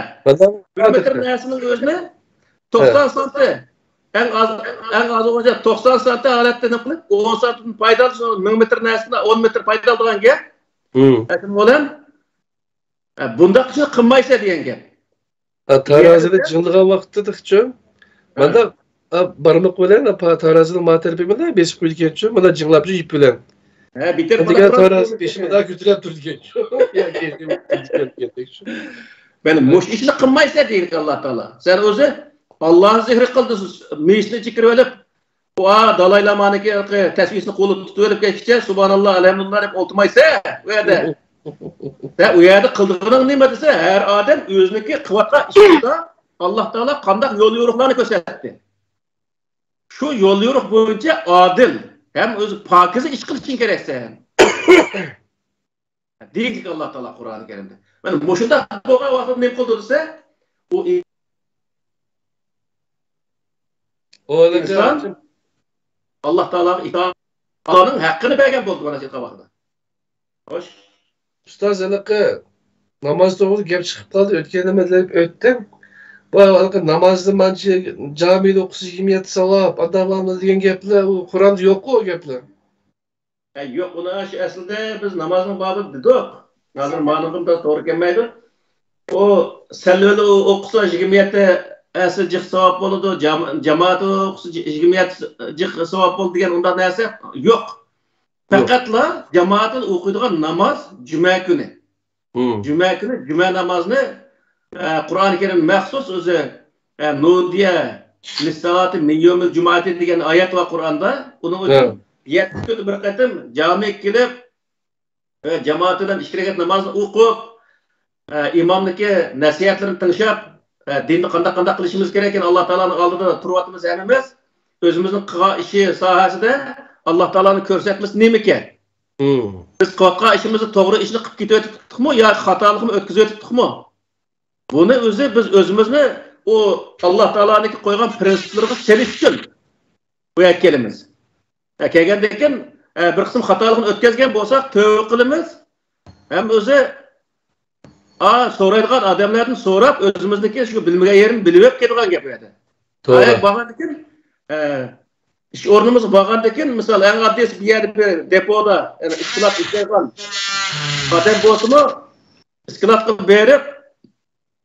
بىر مېتىر نەرسىنىڭ ئۆزىنى توقسان سانتى. ئەڭ ئاز، ئەڭ ئاز بولغانچە توقسان سانتى ھالەتتە نېمە قىلىپ، ئون سانتىدىن پايدا ئالسا، مىڭ مېتىر نەرسىدىن ئون مېتىر پايدا ئالىدىغان گەپ. ھە، شۇنىڭ بىلەن، ھە، بۇنداق ئىشنى قىلمايسەن دېگەن گەپ. ھە، تارازىنى جىڭلىغان ۋاقىتتا تېخىچۇ. ھە. مانداق، ئا، بارمىقى بىلەن، ئا، پا-، تارازىنىڭ ما تەرىپى بىلەن بېسىپ قويىدىكەنچۇ، مانداق جىڭلاپچۇ يىپ بىلەن. ھە، بىتەر دېگەن تارازى بېشى مۇنداق كۆتۈرۈلۈپ تۇرىدىكەنچۇ. مانا مۇشۇ ئىشنى قىلمايسەن دېگەن ئاللا تائالا. سەن ئۆزى ئاللانى زىكرى قىلدىڭ، مېيىتنى چىقىرىۋېلىپ، ئۇ، ئا، دالاي لامانىڭكى تەسۋىسىنى قولىدا تۇتۇۋېلىپ كەتكۈچە، سۇبھاناللا، ئەلھەمدۇلىللا دەپ ئولتۇرمايسەن ئۇ يەردە. سەن ئۇ يەردە قىلىدىغىنىڭ نېمە دېسە، ھەر ئادەم ئۆزىنىڭكى قىلىۋاتقان ئىشىدا ئاللا تائالا قانداق يول يورۇقلارنى كۆرسەتتى. شۇ يول يورۇق بويىچە ئادىل ھەم ئۆزى پاكىزە ئىش قىلىشىڭ كېرەكسەن. دېگەن ئاللا تائالا قۇرئانى كەرىمدە. مانا مۇشۇنداق بولغان ۋاقىتتا نېمە قىلدى دېسە، ئۇ ئۇ ئىنسان ئاللا تائالاغا ئىتائەت، ئاللانىڭ ھەققىنى بەرگەن بولدى مانا شۇ ۋاقىتتا. خوش. ئۇستاز، ھېلىقى ناماز توغرىلىق گەپ چىقىپ قالدى. ئۆتكەندە مەن دەپ ئۆتتۈم. بۇ ھېلىقى نامازنى مانچە جامىدا ئوقۇسا يىگىرمە يەتتە ساۋاب، ئانداق بولماس دېگەن گەپلەر، ئۇ قۇرئاندا يوققۇ ئۇ گەپلەر. ھە، يوق، ئۇنى ئاشۇ ئەسلىدە بىز نامازنىڭ بابىدا دېدۇق. ھازىر مانىڭغا بىر توغرا كەلمەيدۇ. ئۇ سەلۋىنى ئوقۇسا يىگىرمە يەتتە ھەسسە جىق ساۋاب بولىدۇ، جام-، جامائەتنى ئوقۇسا يىگىرمە يەتتە جىق ساۋاب بولىدۇ دېگەن ئۇنداق نەرسە يوق. پەقەتلا جامائەتنى ئوقۇيدىغان ناماز جۈمە كۈنى. جۈمە كۈنى جۈمە نامازنى، ئە، قۇرئان كەرىم مەخسۇس ئۆزى، ئە، نۇدىيە لىسسالاتى مىن يەومىل جۇمئەتى دېگەن ئايەت بار قۇرئاندا. ئۇنىڭ ئۈچۈن يەتتە كۈندە بىر قېتىم جامىگە كېلىپ، ئە، جامائەت بىلەن ئىككى رەكەت نامازنى ئوقۇپ، ئە، ئىمامنىڭكى نەسىھەتلىرىنى تىڭشاپ، ئە، دىندا قانداق، قانداق قىلىشىمىز كېرەككىنى ئاللا تائالانىڭ ئالدىدا تۇرۇۋاتىمىز ھەممىمىز. ئۆزىمىزنىڭ قىلغان ئىشى ساھەسىدە ئاللا تائالانىڭ كۆرسەتمىسى نېمىكەن؟ بىز قىلىۋاتقان ئىشىمىزدا توغرا ئىشنى قىلىپ كېتىۋېتىپتۇقمۇ ياكى خاتالىقنى ئۆتكۈزۈۋېتىپتۇقمۇ؟ بۇنى ئۆزى بىز ئۆزىمىزنى ئۇ ئاللا تائالانىڭكى قويغان پرىنسىپلىرىغا سېلىش ئۈچۈن بۇ يەرگە كېلىمىز. ھە، كەلگەندىن كېيىن، ھە، بىر قىسىم خاتالىقنى ئۆتكەزگەن بولساق، تۆۋە قىلىمىز. ھەم ئۆزى، ئا، سورايدىغان ئادەملەردىن سوراپ، ئۆزىمىزنىڭكى شۇ بىلمىگەن يېرىنى بىلىۋېلىپ كېتىدىغان گەپ ئۇ يەردە. توغرا. ئاياق بارغاندىن كېيىن، ئە، ئىش ئورنىمىزغا بارغاندىن كېيىن، مىسال، ئەڭ ئاددىيسى بىر يەردە بىر دېپودا، يەنى ئىسكىلات ئىشلەيدىغان ئادەم بولسىمۇ، ئىسكىلاتقا بېرىپ،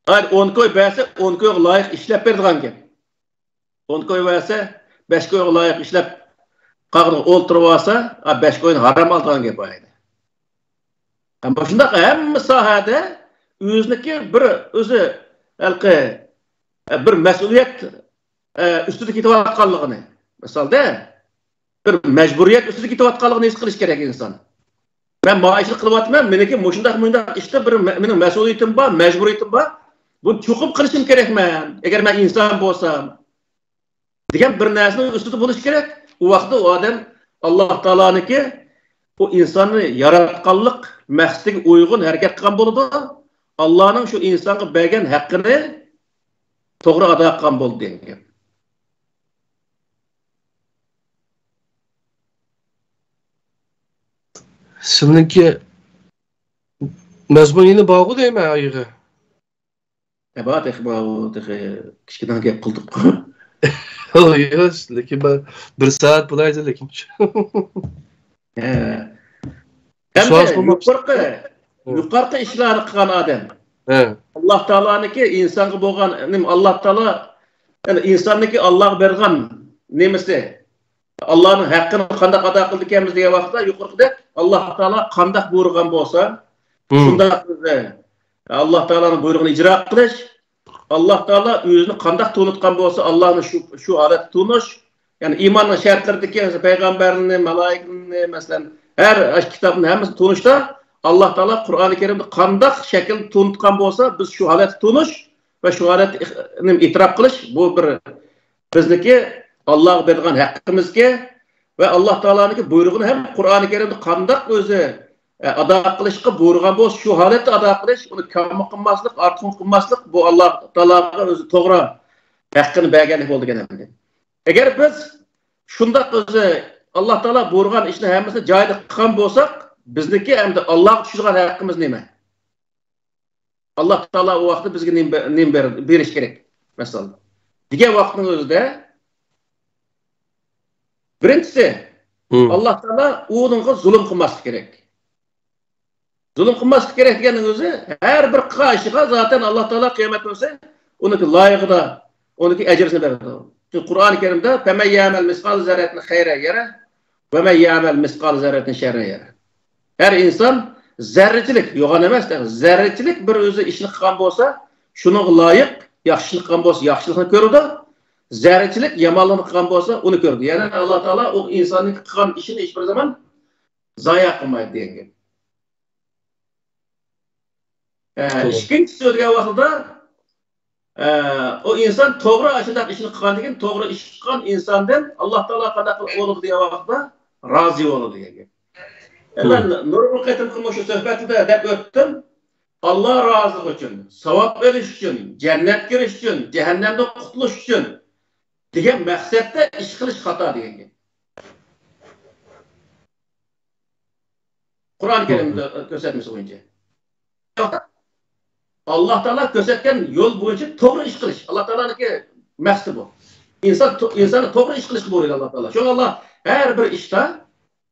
ئاي، ئون كوي بەرسە، ئون كويغا لايىق ئىشلەپ بېرىدىغان گەپ. ئون كوي بەرسە، بەش كويغا لايىق ئىشلەپ، قاغىنىغا ئولتۇرۇۋالسا، ئا، بەش كوينى ھارام ئالىدىغان گەپ بار ئىدى. ھە، مۇشۇنداق ھەممە ساھەدە ئۆزىنىڭكى بىر ئۆزى ھېلىقى، ئە، بىر مەسئۇلىيەت، ئە، ئۈستىدە كېتىۋاتقانلىقىنى، مىسالدا، بىر مەجبۇرىيەت ئۈستىدە كېتىۋاتقانلىقىنى ھېس قىلىش كېرەك ئىنسان. مەن مانا ئىشنى قىلىۋاتىمەن، مېنىڭكى مۇشۇنداق، مۇشۇنداق ئىشتا بىر مە-، مېنىڭ مەسئۇلىيىتىم بار، مەجبۇرىيىتىم بار. بۇنى چوقۇم قىلىشىم كېرەكمەن، ئەگەر مەن ئىنسان بولسام، دېگەن بىر نەرسىنىڭ ئۈستىدە بولۇش كېرەك. ئۇ ۋاقىتتا ئۇ ئادەم ئاللا تائالانىڭكى ئۇ ئىنساننى ياراتقانلىق مەقسىتىگە ئۇيغۇن ھەرىكەت قىلغان بولىدۇ. ئاللانىڭ شۇ ئىنسانغا بەرگەن ھەققىنى توغرا ئادا قىلغان بولىدۇ دېگەن گەپ. سىلىنىڭكى مەزمۇن يەنە بارغۇ دەيمەن ئايىغى. ھە، بار تېخى، بار، تېخى كىچىكىدىن گەپ قىلدۇق. ياق، لېكىن بىر، بىر سائەت بولايدۇ، لېكىن. ھە. سوئال ئەمدى سورماق يۇقىرىقى، ھە. يۇقىرىقى ئىشلارنى قىلغان ئادەم. ھە. ئاللا تائالانىڭكى ئىنسانغا بولغان، نېمە، ئاللا تائالا، يەنى ئىنساننىڭكى ئاللاغا بەرگەن نېمىسى؟ ئاللانىڭ ھەققىنى قانداق ئادا قىلىدىكەنمىز دېگەن ۋاقىتتا يۇقىرىقىدەك ئاللا تائالا قانداق بۇيرۇغان بولسا، شۇنداق بىز، ئاللا تائالانىڭ بۇيرۇقىنى ئىجرا قىلىش، ئاللا تائالا ئۆزىنى قانداق تونۇتقان بولسا، ئاللانى شۇ، شۇ ھالەتتە تونۇش، يەنى ئىماننىڭ شەرتلىرىدىكى پەيغەمبەرنى، مالايىكىنى، مەسىلەن، ھەر كىتابنى ھەممىسىنى تونۇشتا، ئاللا تائالا قۇرئانى كەرىمدە قانداق شەكىلدە تونۇتقان بولسا، بىز شۇ ھالەتتە تونۇش ۋە شۇ ھالەتتە ئېتىراپ قىلىش، بۇ بىر بىزنىڭكى ئاللاغا بېرىدىغان ھەققىمىزكى ۋە ئاللا تائالانىڭكى بۇيرۇغىنى ھەم قۇرئانى كەرىمدە قانداق ئۆزى، ئە، ئادا قىلىشقا بۇيرۇغان بولسا، شۇ ھالەتتە ئادا قىلىش، ئۇنى كەممۇ قىلماسلىق، ئارتۇقمۇ قىلماسلىق، بۇ ئاللا تائالاغا ئۆزى توغرا ھەققىنى بەرگەنلىك بولىدىكەن ئەمدى. ئەگەر بىز شۇنداق ئۆزى ئاللا تائالا بۇيرۇغان ئىشنى ھەممىسىنى جايىدا قىلغان بولساق، بىزنىڭكى ئەمدى ئاللاغا چۈشىدىغان ھەققىمىز نېمە؟ ئاللا تائالا ئۇ ۋاقىتتا بىزگە نېمە بە-، نېمە بەر-، بېرىش كېرەك، مەسىلەن؟ دېگەن ۋاقىتنىڭ ئۆزىدە، بىرىنچىسى، ئاللا تائالا ئۇنىڭغا زۇلۇم قىلماسلىق كېرەك. زۇلۇم قىلماسلىق كېرەك دېگەننىڭ ئۆزى، ھەر بىر قىلغان ئىشىغا زاتەن ئاللا تائالا قىيامەت كۈنى ئۇنىڭكى لايىقىدا، ئۇنىڭكى ئەجرىسىنى بېرىدۇ. چۈنكى قۇرئانى كەرىمدە، فَمَن يَعْمَلْ مِثْقَالَ ذَرَّةٍ خَيْرًا يَرَهُ وَمَن يَعْمَلْ مِثْقَالَ ذَرَّةٍ شَرًّا يَرَهُ. ھەر ئىنسان زەررىچىلىك، يوغان ئەمەس، زەررىچىلىك بىر ئۆزى ئىشنى قىلغان بولسا، شۇنىڭغا لايىق، ياخشىلىق قىلغان بولسا، ياخشىلىقنى كۆرىدۇ. زەررىچىلىك يامانلىقنى قىلغان بولسا، ئۇنى كۆرىدۇ. يەنى ئاللا تائالا ئۇ ئىنساننىڭ قىلغان ئىشىنى ھېچبىر زامان زايە قىلمايدۇ دېگەن گەپ. ئە، توغرا. ئىككىنچىسى دېگەن ۋاقتىدا، ئە، ئۇ ئىنسان توغرا ئاشۇنداق ئىشنى قىلغاندىن كېيىن، توغرا ئىش قىلغان ئىنساندىن ئاللا تائالا قانداق قىلىپ بولىدۇ دېگەن ۋاقىتتا رازى بولىدۇ دېگەن گەپ. ئە، مەن نۇرغۇن قېتىمقى مۇشۇ سۆھبەتتە دەپ ئۆتتۈم. ئاللا رازىلىقى ئۈچۈن، ساۋاب ئېلىش ئۈچۈن، جەننەتكە كىرىش ئۈچۈن، جەھەننەمدىن قۇتۇلۇش ئۈچۈن دېگەن مەقسەتتە ئىش قىلىش خاتا دېگەن گەپ. قۇرئان كەرىمدە كۆرسەتمىسى بويىچە. ئاللا تائالا كۆرسەتكەن يول بويىچە توغرا ئىش قىلىش. ئاللا تائالانىڭكى مەقسىتى بۇ. ئىنسان تو-، ئىنساننى توغرا ئىش قىلىشقا بۇيرۇيدۇ ئاللا تائالا. شۇڭا ئاللا ھەر بىر ئىشتا،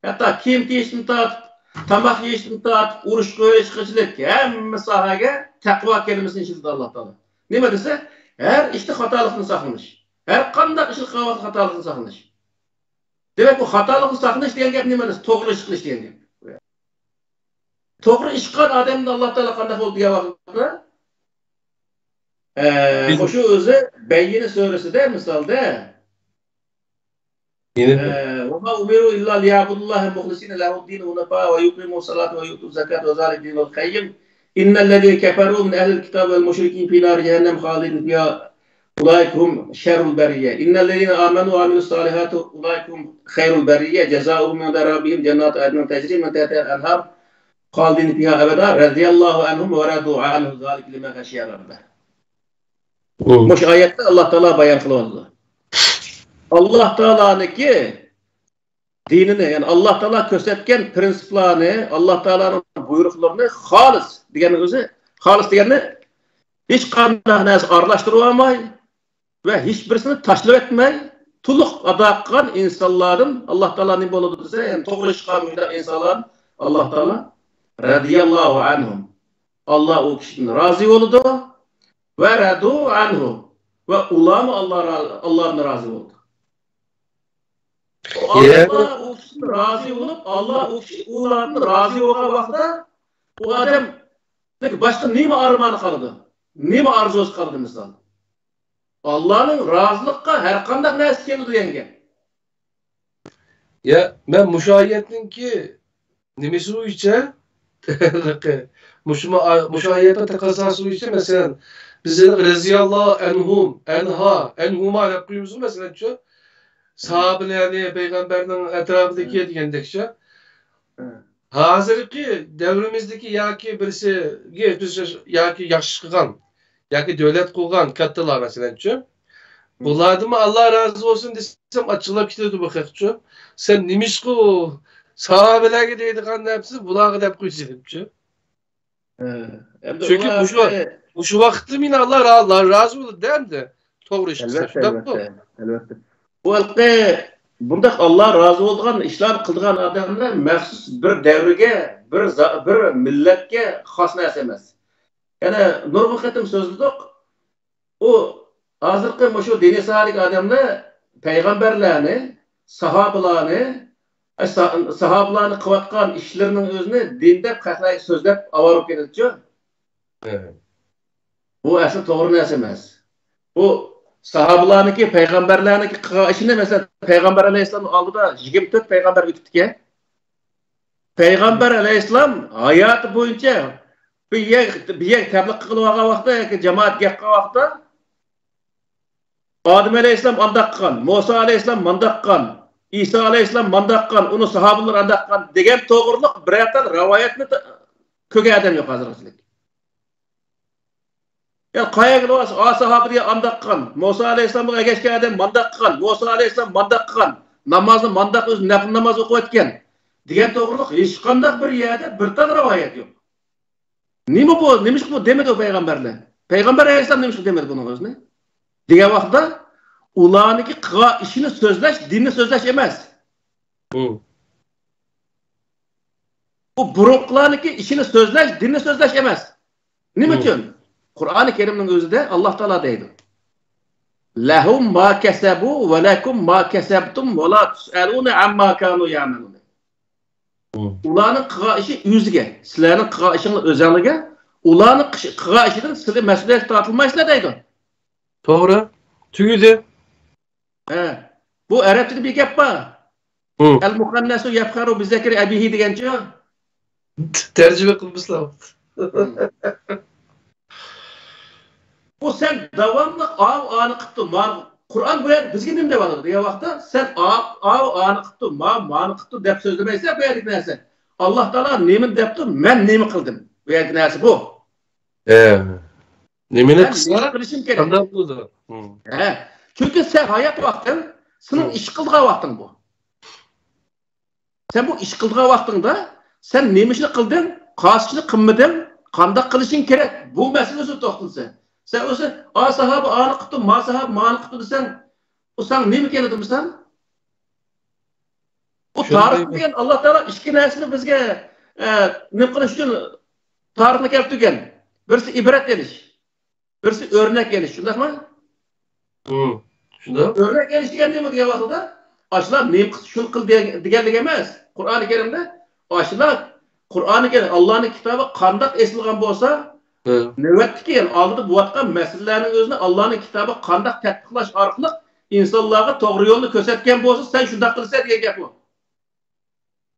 ھەتتا كىيىم كىيىشتىن تارتىپ، تاماق يېيىشتىن تارتىپ، ئۇرۇش قىلىشقىچىلىك ھەممە ساھەگە تەقۋا كەلىمىسىنى ئىشلىتىدۇ ئاللا تائالا. نېمە دېسە، ھەر ئىشتا خاتالىقتىن ساقلىنىش. ھەر قانداق ئىشنى قىلغان ۋاقىتتا خاتالىقتىن ساقلىنىش. دېمەك، بۇ خاتالىقتىن ساقلىنىش دېگەن گەپ نېمە دېسە، توغرا ئىش قىلىش دېگەن گەپ. توغرا ئىش قىلغان ئادەمدىن ئاللا تائالا قانداق بولىدۇ دېگەن ۋاقىتتا، ئە، مۇشۇ ئۆزى بەييىنە سۈرىسىدە مىسالدا، ئە، وما أمروا إلا ليعبدوا الله مخلصين له الدين حنفاء ويقيموا الصلاة ويؤتوا الزكاة وذلك دين القيم إن الذين كفروا من أهل الكتاب والمشركين في نار جهنم خالدين فيها أولئك هم شر البرية إن الذين آمنوا وعملوا الصالحات أولئك هم خير البرية جزاؤهم عند ربهم جنات عدن تجري من تحتها الأنهار خالدين فيها أبدا رضي الله عنهم ورضوا عنه ذلك لمن خشي ربه. مۇشۇ ئايەتتە ئاللا تائالا بايان قىلىۋاتىدۇ. ئاللا تائالانىڭكى دىنىنى، يەنى ئاللا تائالا كۆرسەتكەن پرىنسىپلارنى، ئاللا تائالانىڭ بۇيرۇقلىرىنى خالىس دېگەننىڭ ئۆزى، خالىس دېگەننى ھېچقانداق نەرسە ئارىلاشتۇرۇۋالماي، ۋە ھېچبىرسىنى تاشلىۋەتمەي، تولۇق ئادا قىلغان ئىنسانلاردىن ئاللا تائالا نېمە بولىدۇ دېسە، يەنى توغرا ئىش قىلغان مۇشۇنداق ئىنسانلار ئاللا تائالا رەزىياللاھۇ ئەنھۇم. ئاللا ئۇ كىشىدىن رازى بولىدۇ. ۋە رەزۇ ئەنھۇ. ۋە ئۇلارمۇ ئاللا را-، ئاللادىن رازى بولىدۇ. ئاللا ئۇ كىشىدىن رازى بولۇپ، ئاللا ئۇ كىشى ئۇلاردىن رازى بولغان ۋاقىتتا ئۇ ئادەم باشقا نېمە ئارمانى قالىدۇ؟ نېمە ئارزۇسى قالىدۇ مىسال؟ ئاللانىڭ رازىلىققا ھەر قانداق نەرسە كېلىدۇ دېگەن گەپ. يا، مەن مۇشۇ ئايەتنىڭكى نېمىسى بويىچە؟ مۇشۇ، مۇشۇ ئايەتنىڭ تەقەززاسى بويىچە، مەسىلەن، بىز رەزىياللاھۇ ئەنھۇم، ئەنھا، ئەنھۇما دەپ قويىمىزغۇ، مەسىلەنچۇ؟ ساھابىلەرنى، پەيغەمبەرنىڭ ئەتراپىدىكى دېگەندەكچە. ھازىرقى دەۋرىمىزدىكى ياكى بىرسىگە بىز ياكى ياخشى قىلغان ياكى دۆلەت قۇرغان كاتتىلار، مەسىلەنچۇ، بۇلاردىنمۇ ئاللا رازى بولسۇن دېسەم، ئاچچىقلاپ كېتىدۇ بۇ خەقچۇ. سەن نېمىشقا ئۇ ساھابىلەرگە دەيدىغان نەرسىنى بۇلارغا دەپ قويىسەن دەپچۇ. چۈنكى مۇشۇ، مۇشۇ ۋاقىتتا مېنى ئاللا را-، رازى بولدى ئەمدى. توغرا ئىش قىلسا، ئەلۋەتتە، شۇنداقمۇ؟ ئەلۋەتتە، ئەلۋەتتە. بۇ ھېلىقى بۇنداق ئاللا رازى بولىدىغان ئىشلارنى قىلىدىغان ئادەملەر مەخسۇس بىر دەۋرگە، بىر زا-، بىر مىللەتكە خاس نەرسە ئەمەس. يەنە نۇرغۇن قېتىم سۆزلىدۇق. ئۇ ھازىرقى مۇشۇ دىنىي ساھەدىكى ئادەملەر پەيغەمبەرلەرنى، ساھابىلارنى، ئە، سا-، ساھابىلارنى قىلىۋاتقان ئىشلىرىنىڭ ئۆزىنى دىن دەپ، خەقلەرگە سۆزلەپ ئاۋارە بولۇپ كېتىدىچۇ. بۇ ئەسلى توغرا نەرسە ئەمەس. بۇ ساھابىلارنىڭكى، پەيغەمبەرلەرنىڭكى قىلغان ئىشىنى، مەسىلەن، پەيغەمبەر ئەلەيھىسسالامنىڭ ئالدىدا يىگىرمە تۆت پەيغەمبەر ئۆتۈپتىكەن. پەيغەمبەر ئەلەيھىسسالام ھاياتى بويىچە بىر يەر، بىر يەر تەبلىغ قىلىۋالغان ۋاقتىدا ياكى جامائەت گەپ قىلغان ۋاقتىدا، ئادەم ئەلەيھىسسالام ئانداق قىلغان، مۇسا ئەلەيھىسسالام مانداق قىلغان، ئىسا ئەلەيھىسسالام مانداق قىلغان، ئۇنىڭ ساھابىلىرى ئانداق قىلغان دېگەن توغرىلىق بىرەر تال رىۋايەتنى تا-، كۆرگەن ئادەم يوق ھازىرغىچىلىك. يا قايەرگە بارسا، ئا ساھابە دېگەن ئانداق قىلغان، مۇسا ئەلەيھىسسالامغا ئەگەشكەن ئادەم مانداق قىلغان، مۇسا ئەلەيھىسسالام مانداق قىلغان، نامازنى مانداق ئۆزى نەپىل ناماز ئوقۇۋەتكەن دېگەن توغرىلىق ھېچقانداق بىر يەردە بىر تال رىۋايەت يوق. نېمە بۇ؟ نېمىشقا بۇ دېمىدى ئۇ پەيغەمبەرلەر؟ پەيغەمبەر ئەلەيھىسسالام نېمىشقا دېمىدى بۇنىڭ ئۆزىنى؟ دېگەن ۋاقىتتا ئۇلارنىڭكى قىلغان ئىشىنى سۆزلەش دىننى سۆزلەش ئەمەس. بۇ بۇرۇنقىلارنىڭكى ئىشىنى سۆزلەش دىننى سۆزلەش ئەمەس. نېمە ئۈچۈن؟ قۇرئانى كەرىمنىڭ ئۆزىدە ئاللا تائالا دەيدۇ، لەھۇم ما كەسەبۇ ۋە لەكۇم ما كەسەبتۇم ۋە لا تۇسئەلۇنە ئەمما كانۇ يەئمەلۇن. ئۇلارنىڭ قىلغان ئىشى ئۆزىگە، سىلەرنىڭ قىلغان ئىشىڭلار ئۆزەڭلارگە، ئۇلارنىڭ قىش-، قىلغان ئىشىدىن سىلەر مەسئۇلىيەتكە تارتىلمايسىلەر دەيدۇ. توغرا. تۈگىدى. ھە. بۇ ئەرەبچىدە بىر گەپ بار. ئەل مۇخەننەسۇ يەپخەرۇ بىزەكىرى ئەبىھى دېگەنچۇ؟ تەرجىمە قىلمىسىلا. بۇ سەن داۋاملىق ئاۋۇ ئانى قىپتۇ، ما-، قۇرئان بۇ يەردە بىزگە نېمە دەۋاتىدۇ دېگەن ۋاقىتتا، سەن ئاۋۇ، ئاۋۇ ئانى قىپتۇ، ما-، مانى قىپتۇ دەپ سۆزلىمەيسەن بۇ يەردىكى نەرسە. ئاللا تائالا نېمىنى دەپتۇ، مەن نېمە قىلدىم؟ بۇ يەردىكى نەرسە بۇ. ئە، نېمىنى قىلسا قىلىشىم كېرەك. قانداق بولىدۇ؟ ھە. چۈنكى سەن ھايات ۋاقتىڭ، سېنىڭ ئىش قىلىدىغان ۋاقتىڭ بۇ. سەن بۇ ئىش قىلىدىغان ۋاقتىڭدا سەن نېمە ئىشنى قىلدىڭ، قايسى ئىشنى قىلمىدىڭ، قانداق قىلىشىڭ كېرەك، بۇ مەسىلە ئۆزىدە توختىلىسەن. سەن ئۆزى، ئا ساھابە ئانى قىپتۇ، ما ساھابە مانى قىپتۇ دېسەڭ، ئۇ ساڭا نېمە كېلىدۇ دېسەڭ؟ ئۇ تارىخ دېگەن ئاللا تائالا ئىككى نەرسىنى بىزگە ئە، نېمە قىلىش ئۈچۈن تارىخنى كەلتۈرگەن. بىرسى ئىبرەت ئېلىش، بىرسى ئۆرنەك ئېلىش، شۇنداقمۇ؟ ھىم، شۇنداق. ئۆرنەك ئېلىش دېگەن نېمە دېگەن ۋاقتىدا؟ ئاشۇلار نېمە قىلسا شۇنى قىل دېگەن، دېگەنلىك ئەمەس. قۇرئانى كەرىمدە ئاشۇلار قۇرئانى كەرىم، ئاللانىڭ كىتابى قانداق ئېسىلغان بولسا، ھە. نۆۋەتتىكى، يەنى ئالدىدا بولۇۋاتقان مەسىلىلەرنىڭ ئۆزىنى ئاللانىڭ كىتابى قانداق تەتبىقلاش ئارقىلىق ئىنسانلارغا توغرا يولنى كۆرسەتكەن بولسا، سەن شۇنداق قىلىسەن دېگەن گەپمۇ.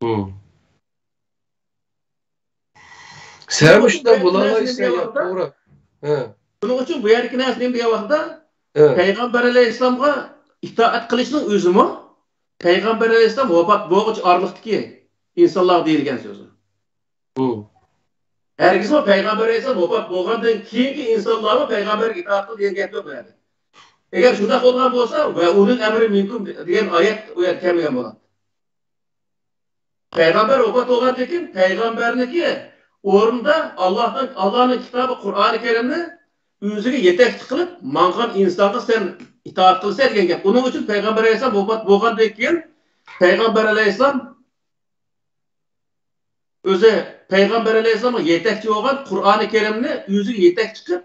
ھىم. سەن مۇشۇنداق بولالايسەن، يا توغرا. ھە. شۇنىڭ ئۈچۈن بۇ يەردىكى نەرسە نېمە دېگەن ۋاقتىدا، ھە. پەيغەمبەر ئەلەيھىسسالامغا ئىتائەت قىلىشنىڭ ئۆزىمۇ پەيغەمبەر ئەلەيھىسسالام ۋاپات بولغۇچە ئارىلىقتىكى ئىنسانلارغا دېيىلگەن سۆز. ھىم. ھەرگىزمۇ پەيغەمبەر ئەلەيھىسسالام ۋاپات بولغاندىن كېيىنكى ئىنسانلارمۇ پەيغەمبەرگە ئىتائەت قىل دېگەن گەپ يوق بۇ يەردە. ئەگەر شۇنداق بولغان بولسا، ۋە ئۇنىڭ ئەمرى مىنكۇم دېگەن ئايەت ئۇ يەردە كەلمىگەن بولاتتى. پەيغەمبەر ۋاپات بولغاندىن كېيىن پەيغەمبەرنىڭكى ئورنىدا ئاللاھنىڭ، ئاللاھنىڭ كىتابى قۇرئانى كەرىمنى ئۆزىگە يېتەكچى قىلىپ ماڭغان ئىنسانغا سەن ئىتائەت قىلىسەن دېگەن گەپ. ئۇنىڭ ئۈچۈن پەيغەمبەر ئەلەيھىسسالام ۋاپات بولغاندىن كېيىن پەيغەمبەر ئەلەيھىسسالام ئۆزى پەيغەمبەر ئەلەيھىسسالامغا يېتەكچى بولغان قۇرئانى كەرىمنى ئۆزىگە يېتەكچى قىلىپ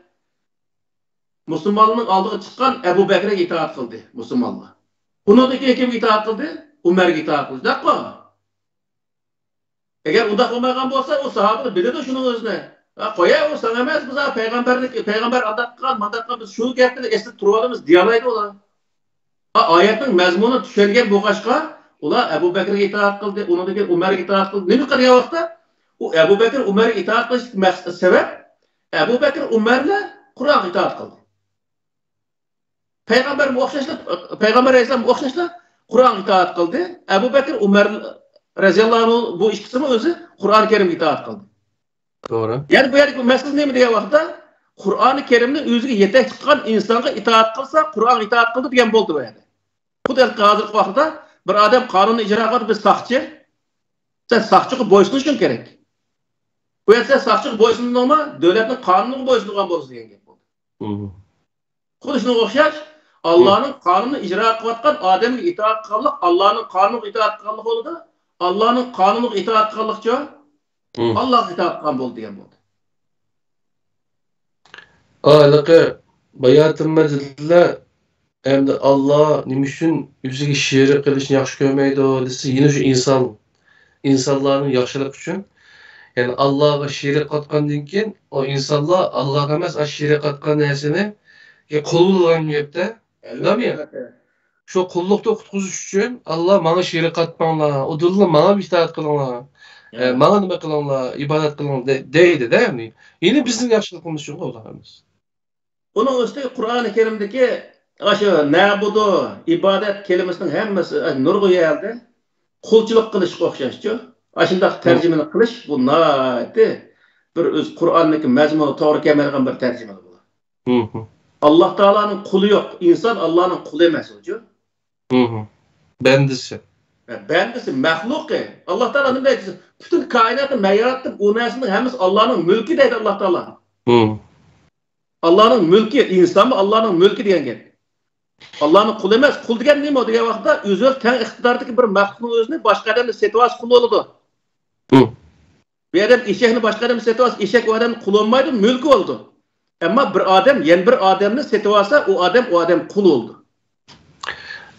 مۇسۇلمانلارنىڭ ئالدىغا چىققان ئەبۇ بەكرىگە ئىتائەت قىلدى مۇسۇلمانلار. ئۇنىڭدىن كېيىن كىمگە ئىتائەت قىلدى؟ ئۇمەرگە ئىتائەت قىلدى. شۇنداققۇ؟ ئەگەر ئۇنداق بولمىغان بولسا، ئۇ ساھابىلەر بىلىدۇ شۇنىڭ ئۆزىنى. ھە، قويە، ئۇ ساڭا ئەمەس، بىز ھە پەيغەمبەرنىڭ، پەيغەمبەر ئانداق قىلغان، مانداق قىلغان، بىز شۇ گەپنى ئېسىدە تۇرۇۋالىمىز دېيەلەيدۇ ئۇلار. ھە، ئايەتنىڭ مەزمۇنىنى چۈشەنگەن بولغاچقا، ئۇلار ئەبۇ بەكرىگە ئىتائەت قىلدى، ئۇنىڭدىن كېيىن ئۇمەرگە ئىتائەت قىلدى. نېمە قىلغان ۋاقىتتا؟ ئۇ ئەبۇ بەكرى ئۇمەرگە ئىتائەت قىلىشتىكى مەقسەت، سەۋەب، ئەبۇ بەكرى ئۇمەرلەر قۇرئانغا ئىتائەت قىلدى. پەيغەمبەرمۇ ئوخشاشلا، پەيغەمبەر ئەلەيھىسسالام ئوخشاشلا قۇرئانغا ئىتائەت قىلدى. ئەبۇ بەكرى ئۇمەر رەزىياللاھۇ ئەنھۇ بۇ ئىككىسىمۇ ئۆزى قۇرئانى كەرىمگە ئىتائەت قىلدى. توغرا. يەنى بۇ يەردىكى مەسىلە نېمە دېگەن ۋاقىتتا، قۇرئانى كەرىمنى ئۆزىگە يېتەكچى قىلغان ئىنسانغا ئىتائەت قىلسا، قۇرئانغا ئىتائەت قىلدى دېگەن بولدى بۇ يەردە. خۇددى ھازىرقى ۋاقىتتا بىر ئادەم قانۇننى ئىجرا قىلىۋاتىدۇ، بىر ساقچى. سەن ساقچىغا بويسۇنۇشۇڭ كېرەك. بۇ يەردە سەن ساقچىغا بويسۇندۇڭما، دۆلەتنىڭ قانۇنىغا بويسۇنغان بولىسەن دېگەن گەپ بولدى. ھىم. خۇددى شۇنىڭغا ئوخشاش، ئاللانىڭ قانۇنىنى ئىجرا قىلىۋاتقان ئادەمگە ئىتائەت قىلغانلىق، ئاللانىڭ قانۇنىغا ئىتائەت قىلغانلىق بولىدۇ. ئاللانىڭ قانۇنىغا ئىتائەت قىلغانلىقچۇ؟ ھىم. ئاللاغا ئىتائەت قىلغان بولدى دېگەن بولدى. ھېلىقى باياتىن مەجىدلەر ئەمدى ئاللا نېمە ئۈچۈن ئۆزىگە شېرىك قىلىشنى ياخشى كۆرمەيدۇ دېسە، يەنە شۇ ئىنسان، ئىنسانلارنىڭ ياخشىلىقى ئۈچۈن. يەنى ئاللاغا شېرىك قاتقاندىن كېيىن، ئۇ ئىنسانلار ئاللاغا ئەمەس، ئاشۇ شېرىك قاتقان نەرسىنى قۇل بولغان گەپتە. شۇنداقمۇ؟ شۇ قۇللۇقتا قۇتقۇزۇش ئۈچۈن، ئاللا ماڭا شېرىك قاتماڭلار، ئۇدۇللا ماڭا ئىتائەت قىلىڭلار، ئە، ماڭا نېمە قىلىڭلار، ئىبادەت قىلىڭلار دە-، دەيدۇ-دە، يەنى. يەنى بىزنىڭ ياخشىلىقىمىز ئۈچۈن ئۇلار ئەمەس. ئۇنىڭ ئۈستىگە قۇرئانى كەرىمدىكى ئاشۇ نەبۇدۇ، ئىبادەت كەلىمىسىنىڭ ھەممىسى، ئە، نۇرغۇن يەردە قۇلچىلىق قىلىشقا ئوخشاشچۇ. ئاشۇنداق تەرجىمىنى قىلىش، بۇ ناھايىتى بىر ئۆز قۇرئاندىكى مەزمۇنىغا توغرا كەلمەيدىغان بىر تەرجىمە بۇ. ھىم. ئاللا تائالانىڭ قۇلى يوق. ئىنسان ئاللانىڭ قۇلى ئەمەس ئۇچۇ. ھىم. بەندىسى. بەندىسى، مەخلۇقى. ئاللا تائالا نېمە دەيدۇ؟ پۈتۈن كائىناتنى مەن ياراتتىم، ئۇ نەرسىنىڭ ھەممىسى ئاللانىڭ مۈلكى دەيدۇ ئاللا تائالا. ھىم. ئاللانىڭ مۈلكى، ئىنسانمۇ ئاللانىڭ مۈلكى دېگەن گەپ. ئاللانىڭ قۇلى ئەمەس. قۇل دېگەن نېمە دېگەن ۋاقىتتا، ئۆزى تەڭ ئىقتىداردىكى بىر مەخلۇقنىڭ ئۆزىنى باشقا ئادەمدە سېتىۋالسا قۇل بولىدۇ. ھىم. بىر ئادەم ئېشەكنى باشقا ئادەمگە سېتىۋالسا، ئېشەك ئۇ ئادەمنىڭ قۇلى بولمايدۇ، مۈلكى بولىدۇ. ئەمما بىر ئادەم يەنە بىر ئادەمنى سېتىۋالسا، ئۇ ئادەم، ئۇ ئادەم قۇل بولىدۇ.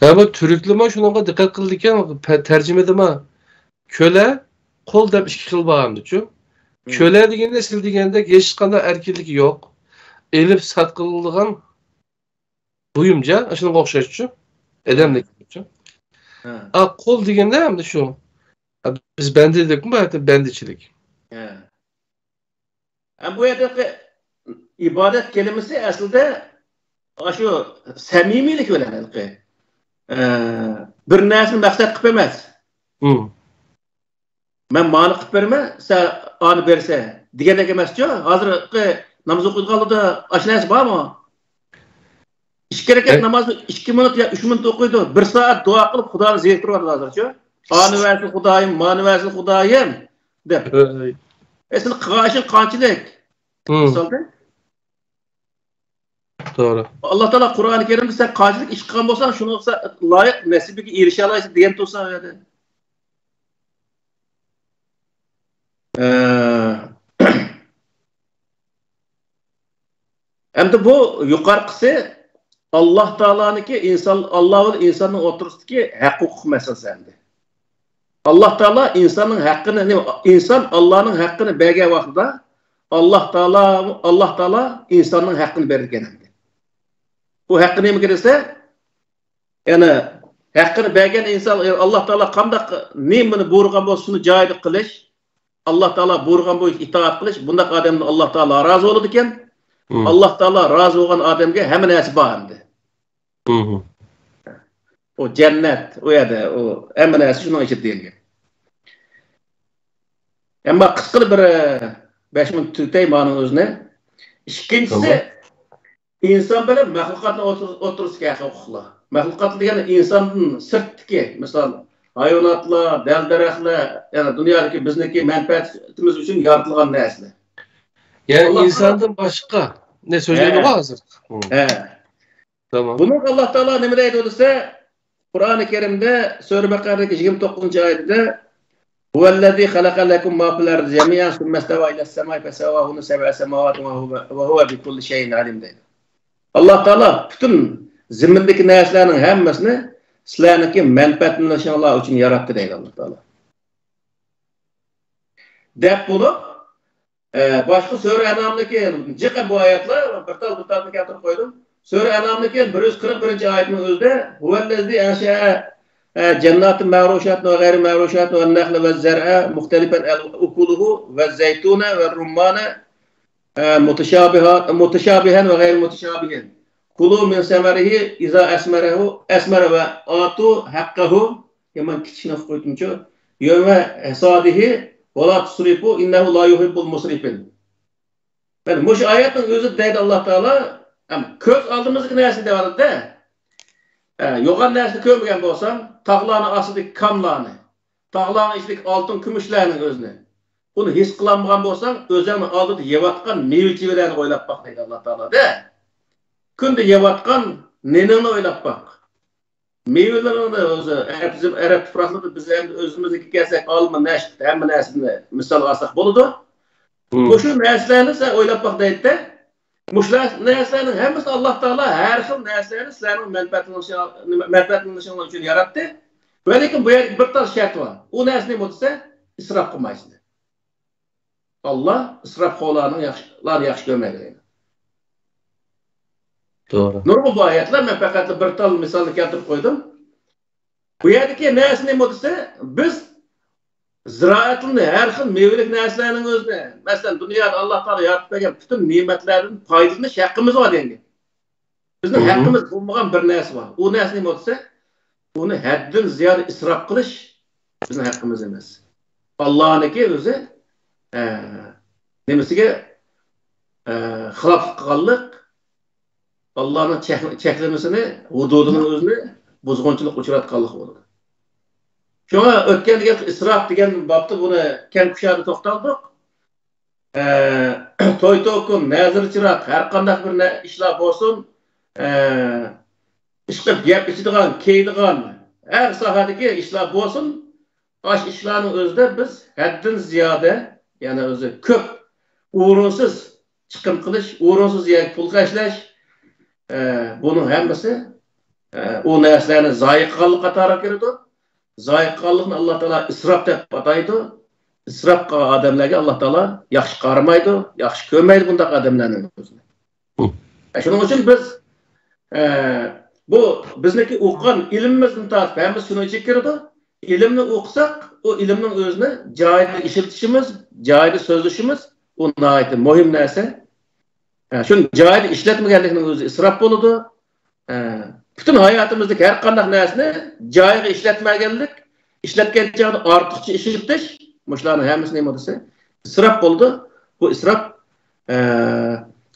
ھە، بۇ تۈركلىرمۇ شۇنىڭغا دىققەت قىلىدىكەن، پە-، تەرجىمىدىمۇ كۆلە، قۇل دەپ ئىككى خىل بار ئەمدىچۇ. كۆلە دېگەندە سىز دېگەندەك ھېچقانداق ئەركىنلىكى يوق. ئېلىپ ساتقىلىدىغان بۇيۇمجا، شۇنىڭغا ئوخشاشچۇ. ئادەملىكچۇ. ئا، قۇل دېگەندە ئەمدى شۇ. بىز بەندە دېدۇقمۇ، بۇ يەردە بەندىچىلىك. ھە، بۇ يەردىكى ئىبادەت كەلىمىسى ئەسلىدە ئاشۇ سەمىمىيلىك بىلەن ھېلىقى، ئە، بىر نەرسىنى مەقسەت قىلىپ ئەمەس. مەن مانى قىلىپ بېرىمەن، سەن ئانى بېرىسەن دېگەندەك ئەمەسچۇ. ھازىرقى ناماز ئوقۇيدىغانلاردا ئاشۇ نەرسە بارمۇ؟ ئىككى رەكەت نامازنى ئىككى مىنۇت يا ئۈچ مىنۇت ئوقۇيدۇ، بىر سائەت دۇئا قىلىپ خۇدانى زېرىكتۈرۈۋاتىدۇ ھازىرچۇ. ئانى بەرسۇن خۇدايىم، مانى بەرسۇن خۇدايىم دەپ. ئە، سېنىڭ قىلغان ئىشىڭ قانچىلىك؟ مىسالدا. توغرا. ئاللا تائالا قۇرئانى كەرىمدە سەن قانچىلىك ئىش قىلغان بولساڭ، شۇنىڭغا لايىق نەسىبىگە ئېرىشەلايسەن دېگەن تۇرسا ئۇ يەردە. ئە، ئەمدى بۇ يۇقارقىسى ئاللا تائالانىڭكى ئىنسان، ئاللا بىلەن ئىنساننىڭ ئوتتۇرىسىدىكى ھەق ھوقۇق مەسىلىسى ئەمدى. ئاللا تائالا ئىنساننىڭ ھەققىنى، ئىنسان ئاللانىڭ ھەققىنى بەرگەن ۋاقتىدا ئاللا تائالا، ئاللا تائالا ئىنساننىڭ ھەققىنى بېرىدىكەن ئەمدى. بۇ ھەققى نېمىگە دېسە، يەنى ھەققىنى بەرگەن ئىنسان، ئاللا تائالا قانداق نېمىنى بۇيرۇغان بولسا، شۇنى جايىدا قىلىش، ئاللا تائالا بۇيرۇغان بويىچە ئىتائەت قىلىش، بۇنداق ئادەمدىن ئاللا تائالا رازى بولىدىكەن. مم. ئاللا تائالا رازى بولغان ئادەمگە ھەممە نەرسە بار ئەمدى. مم. ئۇ جەننەت، ئۇ يەردە ئۇ ھەممە نەرسە شۇنىڭ ئىچىدە دېيىلگەن. ئەمما قىسقىلا بىر، ئە، بەش مىنۇت تۈگىتەي مانىڭ ئۆزىنى. ئىككىنچىسى، تامام. ئىنسان بىلەن مەخلۇقاتنىڭ ئوتتۇرىسىدىكى ھەق ھوقۇقلار. مەخلۇقات دېگەن ئىنساندىن سىرتتىكى، مىسال، ھايۋاناتلار، دەل-دەرەخلەر، يەنى دۇنيادىكى بىزنىڭكى مەنپەئەتىمىز ئۈچۈن يارىتىلغان نەرسىلەر. يەنى ئاللا تائالا ئىنساندىن باشقا. نە سۆزلەيدىغۇ ھە. ھازىر؟ ھە. تامام. بۇنىڭغا ئاللا تائالا نېمە دەيدۇ دېسە، قۇرئانى كەرىمدە سۈرە بەقەرىدىكى يىگىرمە توققۇزىنچى ئايىتىدە، «ھۇۋەللەزى خەلەقە لەكۇم ما فىل ئەرزى جەمىئەن سۇممەستەۋا ئىلەس سەمائى فەسەۋۋاھۇننە سەبئە سەماۋاتىن ۋە ھۇۋە، ۋە ھۇۋە بىكۇللى شەيئىن ئەلىم» دەيدۇ. ئاللا تائالا پۈتۈن زېمىندىكى نەرسىلەرنىڭ ھەممىسىنى سىلەرنىڭكى مەنپەئەتلىنىشىڭلار ئۈچۈن ياراتتى دەيدۇ ئاللا تائالا. دەپ بولۇپ، ئە، باشقا سۈرە ئەنئامدىكى جىق بۇ ئايەتلەر، بىر تال، بىر تالنى كەلتۈرۈپ قويدۇم. سۈرە ئەنئامدىكى بىر يۈز قىرىق بىرىنچى ئايەتنىڭ ئۆزىدە، «ھۇۋەللەزى ئەنشەئە، ئە، جەنناتىن مەئرۇشاتىن ۋە غەيرى مەئرۇشاتىن ۋە نەخلە ۋە زەرئە مۇختەلىفەن ئەل-، ئۇكۇلۇھۇ ۋە زەيتۇنە ۋە رۇممانە، ئە، مۇتەشابىھا-، مۇتەشابىھەن ۋە غەيرى مۇتەشابىھەن. كۇلۇ مىن سەمەرىھى ئىزا ئەسمەرەھۇ، ئەسمەرە ۋە ئاتۇ ھەققەھۇ» يامان كىچىكنى ئوقۇپ قويدۇمچۇ. «يەۋمە ھەسادىھى ۋە لا تۇسرىفۇ ئىننەھۇ لا يۇھىببۇل مۇسرىفىن.» مانا مۇشۇ ئايەتنىڭ ئۆزى دەيدۇ ئاللا تائالا، ھەم كۆز ئالدىمىزدىكى نەرسىنى دەۋاتىدۇ-دە. ھە، يوغان نەرسىنى كۆرمىگەن بولساڭ، تاغلارنىڭ ئاستىدىكى كانلارنى، تاغلارنىڭ ئىچىدىكى ئالتۇن كۈمۈشلەرنىڭ ئۆزىنى، ئۇنى ھېس قىلالمىغان بولساڭ، ئۆزۈڭنىڭ ئالدىدا يەۋاتقان مېۋە-چېۋىلەرنى ئويلاپ باق دەيدۇ ئاللا تائالا-دە. كۈندە يەۋاتقان نېنىڭنى ئويلاپ باق. مېۋىلىرىنى ئۆزى، ئەرەب، ئەرەب تۇپراقلىرىدا بىز ئەمدى ئۆزىمىزنىڭكى كەلسەك، ئالما، نەشپۈت، ھەممە نەرسىنى مىسالغا ئالساق بولىدۇ. مم. مۇشۇ نەرسىلەرنى سەن ئويلاپ باق دەيدىدە. مۇشۇ نەرسىلەرنىڭ ھەممىسىنى ئاللا تائالا ھەر خىل نەرسىلەرنى سىلەرنىڭ مەنپەئەتلىنىشىڭ-، مەنپەئەتلىنىشىڭلار ئۈچۈن ياراتتى. ۋە لېكىن بۇ يەردە بىر تال شەرت بار. ئۇ نەرسە نېمە دېسە، ئىسراپ قىلمايسىلەر. ئاللا ئىسراپخورلارنى ياخشى، لارنى ياخشى كۆرمەيدۇ دەيدۇ. توغرا. نۇرغۇن بۇ ئايەتلەر، مەن پەقەت بىر تال مىسالنى كەلتۈرۈپ قويدۇم. بۇ يەردىكى نەرسە نېمە دېسە، بىز زىرائەتلىرىنى، ھەر خىل مېۋىلىك نەرسىلەرنىڭ ئۆزىنى، مەسىلەن، دۇنيادا ئاللا تائالا يارىتىپ بەرگەن پۈتۈن نېمەتلەردىن پايدىلىنىش ھەققىمىز بار دېگەن گەپ. بىزنىڭ مم. ھەققىمىز بولمىغان بىر نەرسە بار. ئۇ نەرسە نېمە دېسە، ئۇنى ھەددىدىن زىيادە ئىسراپ قىلىش بىزنىڭ ھەققىمىز ئەمەس. ئاللانىڭكى ئۆزى، ئە، نېمىسىگە، ئە، خىلاپلىق قىلغانلىق، ئاللانىڭ چەك-، چەكلىمىسىنى، ھۇدۇدىنىڭ ئۆزىنى بۇزغۇنچىلىق ئۇچراتقانلىق بولىدۇ. شۇڭا ئۆتكەن گەپ ئىسراپ دېگەن بابتا بۇنى كەڭ كۇشادە توختالدۇق. ئە، توي-توكۇن، نەزىر-چىراغ، ھەر قانداق بىر نە-، ئىشلار بولسۇن، ئە، ئىشقىلىپ يەپ ئىچىدىغان، كىيىدىغان، ھەر ساھەدىكى ئىشلار بولسۇن، ئاشۇ ئىشلارنىڭ ئۆزىدە بىز ھەددىدىن زىيادە، يەنى ئۆزى كۆپ، ئورۇنسىز چىقىم قىلىش، ئورۇنسىز يەرگە پۇل خەجلەش، ئە، بۇنىڭ ھەممىسى، ئە، ئۇ نەرسىلەرنى زايە قىلغانلىق قاتارىغا كىرىدۇ. زايە قىلغانلىقنى ئاللا تائالا ئىسراپ دەپ ئاتايدۇ. ئىسراپ قىلغان ئادەملەرگە ئاللا تائالا ياخشى قارىمايدۇ، ياخشى كۆرمەيدۇ بۇنداق ئادەملەرنى ئۆزىنى. ئە، شۇنىڭ ئۈچۈن بىز، ئە، بۇ بىزنىڭكى ئوقۇغان ئىلمىمىزدىن تارتىپ ھەممىسى شۇنىڭ ئىچىگە كىرىدۇ. ئىلىمنى ئوقۇساق، ئۇ ئىلىمنىڭ ئۆزىنى جايىدا ئىشلىتىشىمىز، جايىدا سۆزلىشىمىز، ئۇ ناھايىتى مۇھىم نەرسە. ئە، شۇنى جايىدا ئىشلەتمىگەنلىكنىڭ ئۆزى ئىسراپ بولىدۇ. ئە، پۈتۈن ھاياتىمىزدىكى ھەر قانداق نەرسىنى جايىغا ئىشلەتمىگەنلىك، ئىشلەتكەن چاغدا ئارتۇقچە ئىشلىتىش، مۇشۇلارنىڭ ھەممىسى نېمە دېسە، ئىسراپ بولىدۇ. بۇ ئىسراپ، ئە،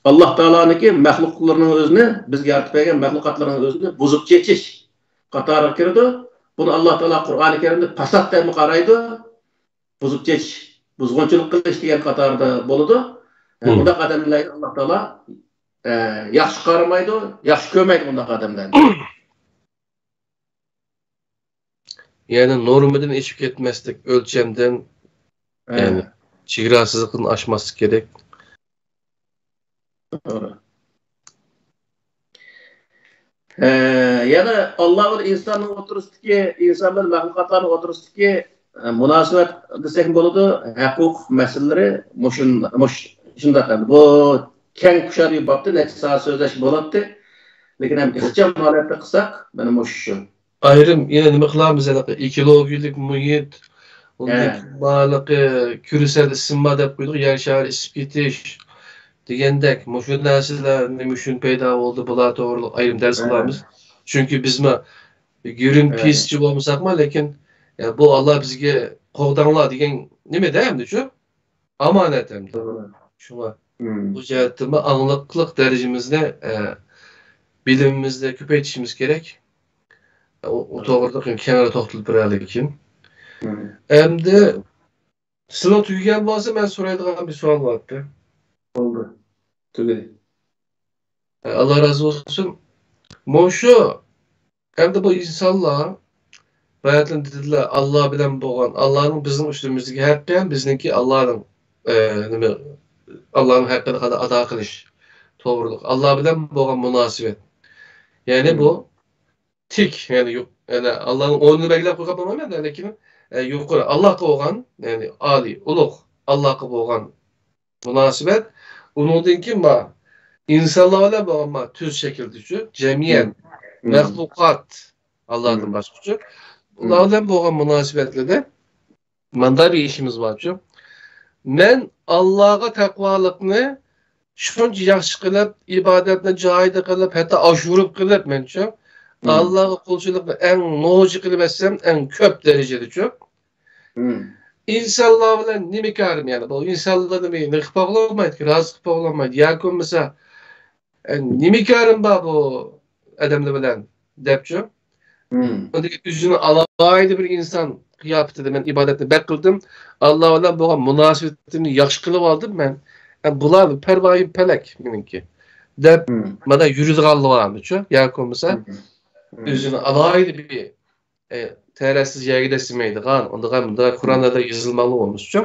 ئاللا تائالانىڭكى مەخلۇقلىرىنىڭ ئۆزىنى، بىزگە يارىتىپ بەرگەن مەخلۇقاتلىرىنىڭ ئۆزىنى بۇزۇپ چېچىش قاتارىغا كىرىدۇ. بۇنى ئاللا تائالا قۇرئانى كەرىمدە پاسات دەپمۇ قارايدۇ. بۇزۇپ چېچىش، بۇزغۇنچىلىق قىلىش دېگەن قاتاردا بولىدۇ. ئە، مم. بۇنداق ئادەملەرگە ئاللا تائالا، ئە، ياخشى قارىمايدۇ، ياخشى كۆرمەيدۇ بۇنداق ئادەملەرنى. يەنى نورمىدىن ئېشىپ كەتمەسلىك، ئۆلچەمدىن، ھە. يەنى چېگرا سىزىقىنى ئاشماسلىق كېرەك. توغرا. ئە، يەنە ئاللا بىلەن ئىنساننىڭ ئوتتۇرىسىدىكى، ئىنسان بىلەن مەخلۇقاتلارنىڭ ئوتتۇرىسىدىكى، ئە، مۇناسىۋەت دېسەكمۇ بولىدۇ، ھەق ھوقۇق مەسىلىلىرى مۇشۇن-، مۇش-، شۇنداق ئەمدى. بۇ كەڭ كۇشادە بىر بابتا، نەچچە سائەت سۆزلەشكە بولاتتى. لېكىن ھەم ئىخچام ھالەتتە قىلساق، مانا مۇشۇ شۇ. ئايرىم يەنە نېمە قىلامىز؟ ھېلىقى ئېكولوگىيەلىك مۇھىت، ئۇندىن كېيىن ھېلىقى كۈرىسەل ئىسسىنما دەپ قويدۇق، يەر شارى ئىسسىپ كېتىش دېگەندەك، مۇشۇ نەرسىلەر نېمە ئۈچۈن پەيدا بولدى، بۇلار توغرىلىق ئايرىم دەرس قىلارمىز. چۈنكى بىزمۇ گرىنپىسچى بولمىساقمۇ، لېكىن، يا، بۇ ئاللا بىزگە قوغداڭلار دېگەن نېمە-دە ئەمدى شۇ؟ ئامانەت ئەمدى. شۇڭا بۇ جەھەتتىمۇ ئاڭلىقلىق دەرىجىمىزنى، ئە، بىلىمىمىزنى كۆپەيتىشىمىز كېرەك. ئۇ، ئۇ توغرىلىق كەڭرى توختىلىپ بېرەلىكىن. ئەمدى سىلىڭ تۈگىگەن بولسا، مەن سورايدىغان بىر سوئال بارتى. بولدى. تۈگىدى. ئاللا رازى بولسۇن. مۇشۇ ئەمدى بۇ ئىنسانلار باياتىن دېدىلەر، ئاللا بىلەن بولغان، ئاللانىڭ بىزنىڭ ئۈستىمىزدىكى ھەققى ھەم بىزنىڭكى ئاللانىڭ، ئە، نېمە، ئاللانىڭ ھەققىنى قانداق ئادا قىلىش توغرۇلۇق. ئاللا بىلەن بولغان مۇناسىۋەت. يەنى بۇ تىك، يەنى يۇق-، يەنى ئاللانىڭ ئورنىنى بەلگىلەپ قويغان بولمايمەن، لېكىن، ئە، يۇقىرى ئاللاغا بولغان، يەنى ئالىي، ئۇلۇغ ئاللاغا بولغان مۇناسىۋەت، ئۇنىڭدىن كېيىن بار ئىنسانلار بىلەن بولغان بار تۈز شەكىلدىچۇ، جەمئىيەت، مەخلۇقات، ئاللادىن باشقىچۇ، ئۇلار بىلەن بولغان مۇناسىۋەتلىرىدە ماندا بىر ئىشىمىز بارچۇ. مەن ئاللاغا تەقۋالىقنى شۇنچە ياخشى قىلىپ، ئىبادەتنى جايىدا قىلىپ، ھەتتا ئاشۇرۇپ قىلىپ، مەنچۇ، ئاللاغا قۇلچىلىقنى ئەڭ نوچى قىلىپ ئەتسەم، ئەڭ كۆپ دەرىجىدىچۇ. ئىنسانلار بىلەن نېمە كارىم، يەنى بۇ ئىنسانلارنى نېمە قىلىپ بولالمايدۇ، رازى قىلىپ بولالمايدۇ، ياكى بولمىسا، ئە، نېمە كارىم بار بۇ ئادەملەر بىلەن دەپچۇ. ئۆزىنى ئالاھىدە بىر ئىنسان قىياپىتىدە مەن ئىبادەتنى بەك قىلدىم، ئاللا بىلەن بولغان مۇناسىۋىتىمنى ياخشى قىلىپ ئالدىم مەن. ئە، بۇلار پەرۋايىم پەلەك مېنىڭكى دەپ، مانا يۈرىدىغانلىقى بارمىچۇ، ياكى بولمىسا ئۆزىنى ئالاھىدە بىر ئە، تەرەتسىز يەرگە دەسسىمەيدىغان، ئۇندىغان مۇنداق قۇرئانلاردا يېزىلمىغان بولمىسىچۇ.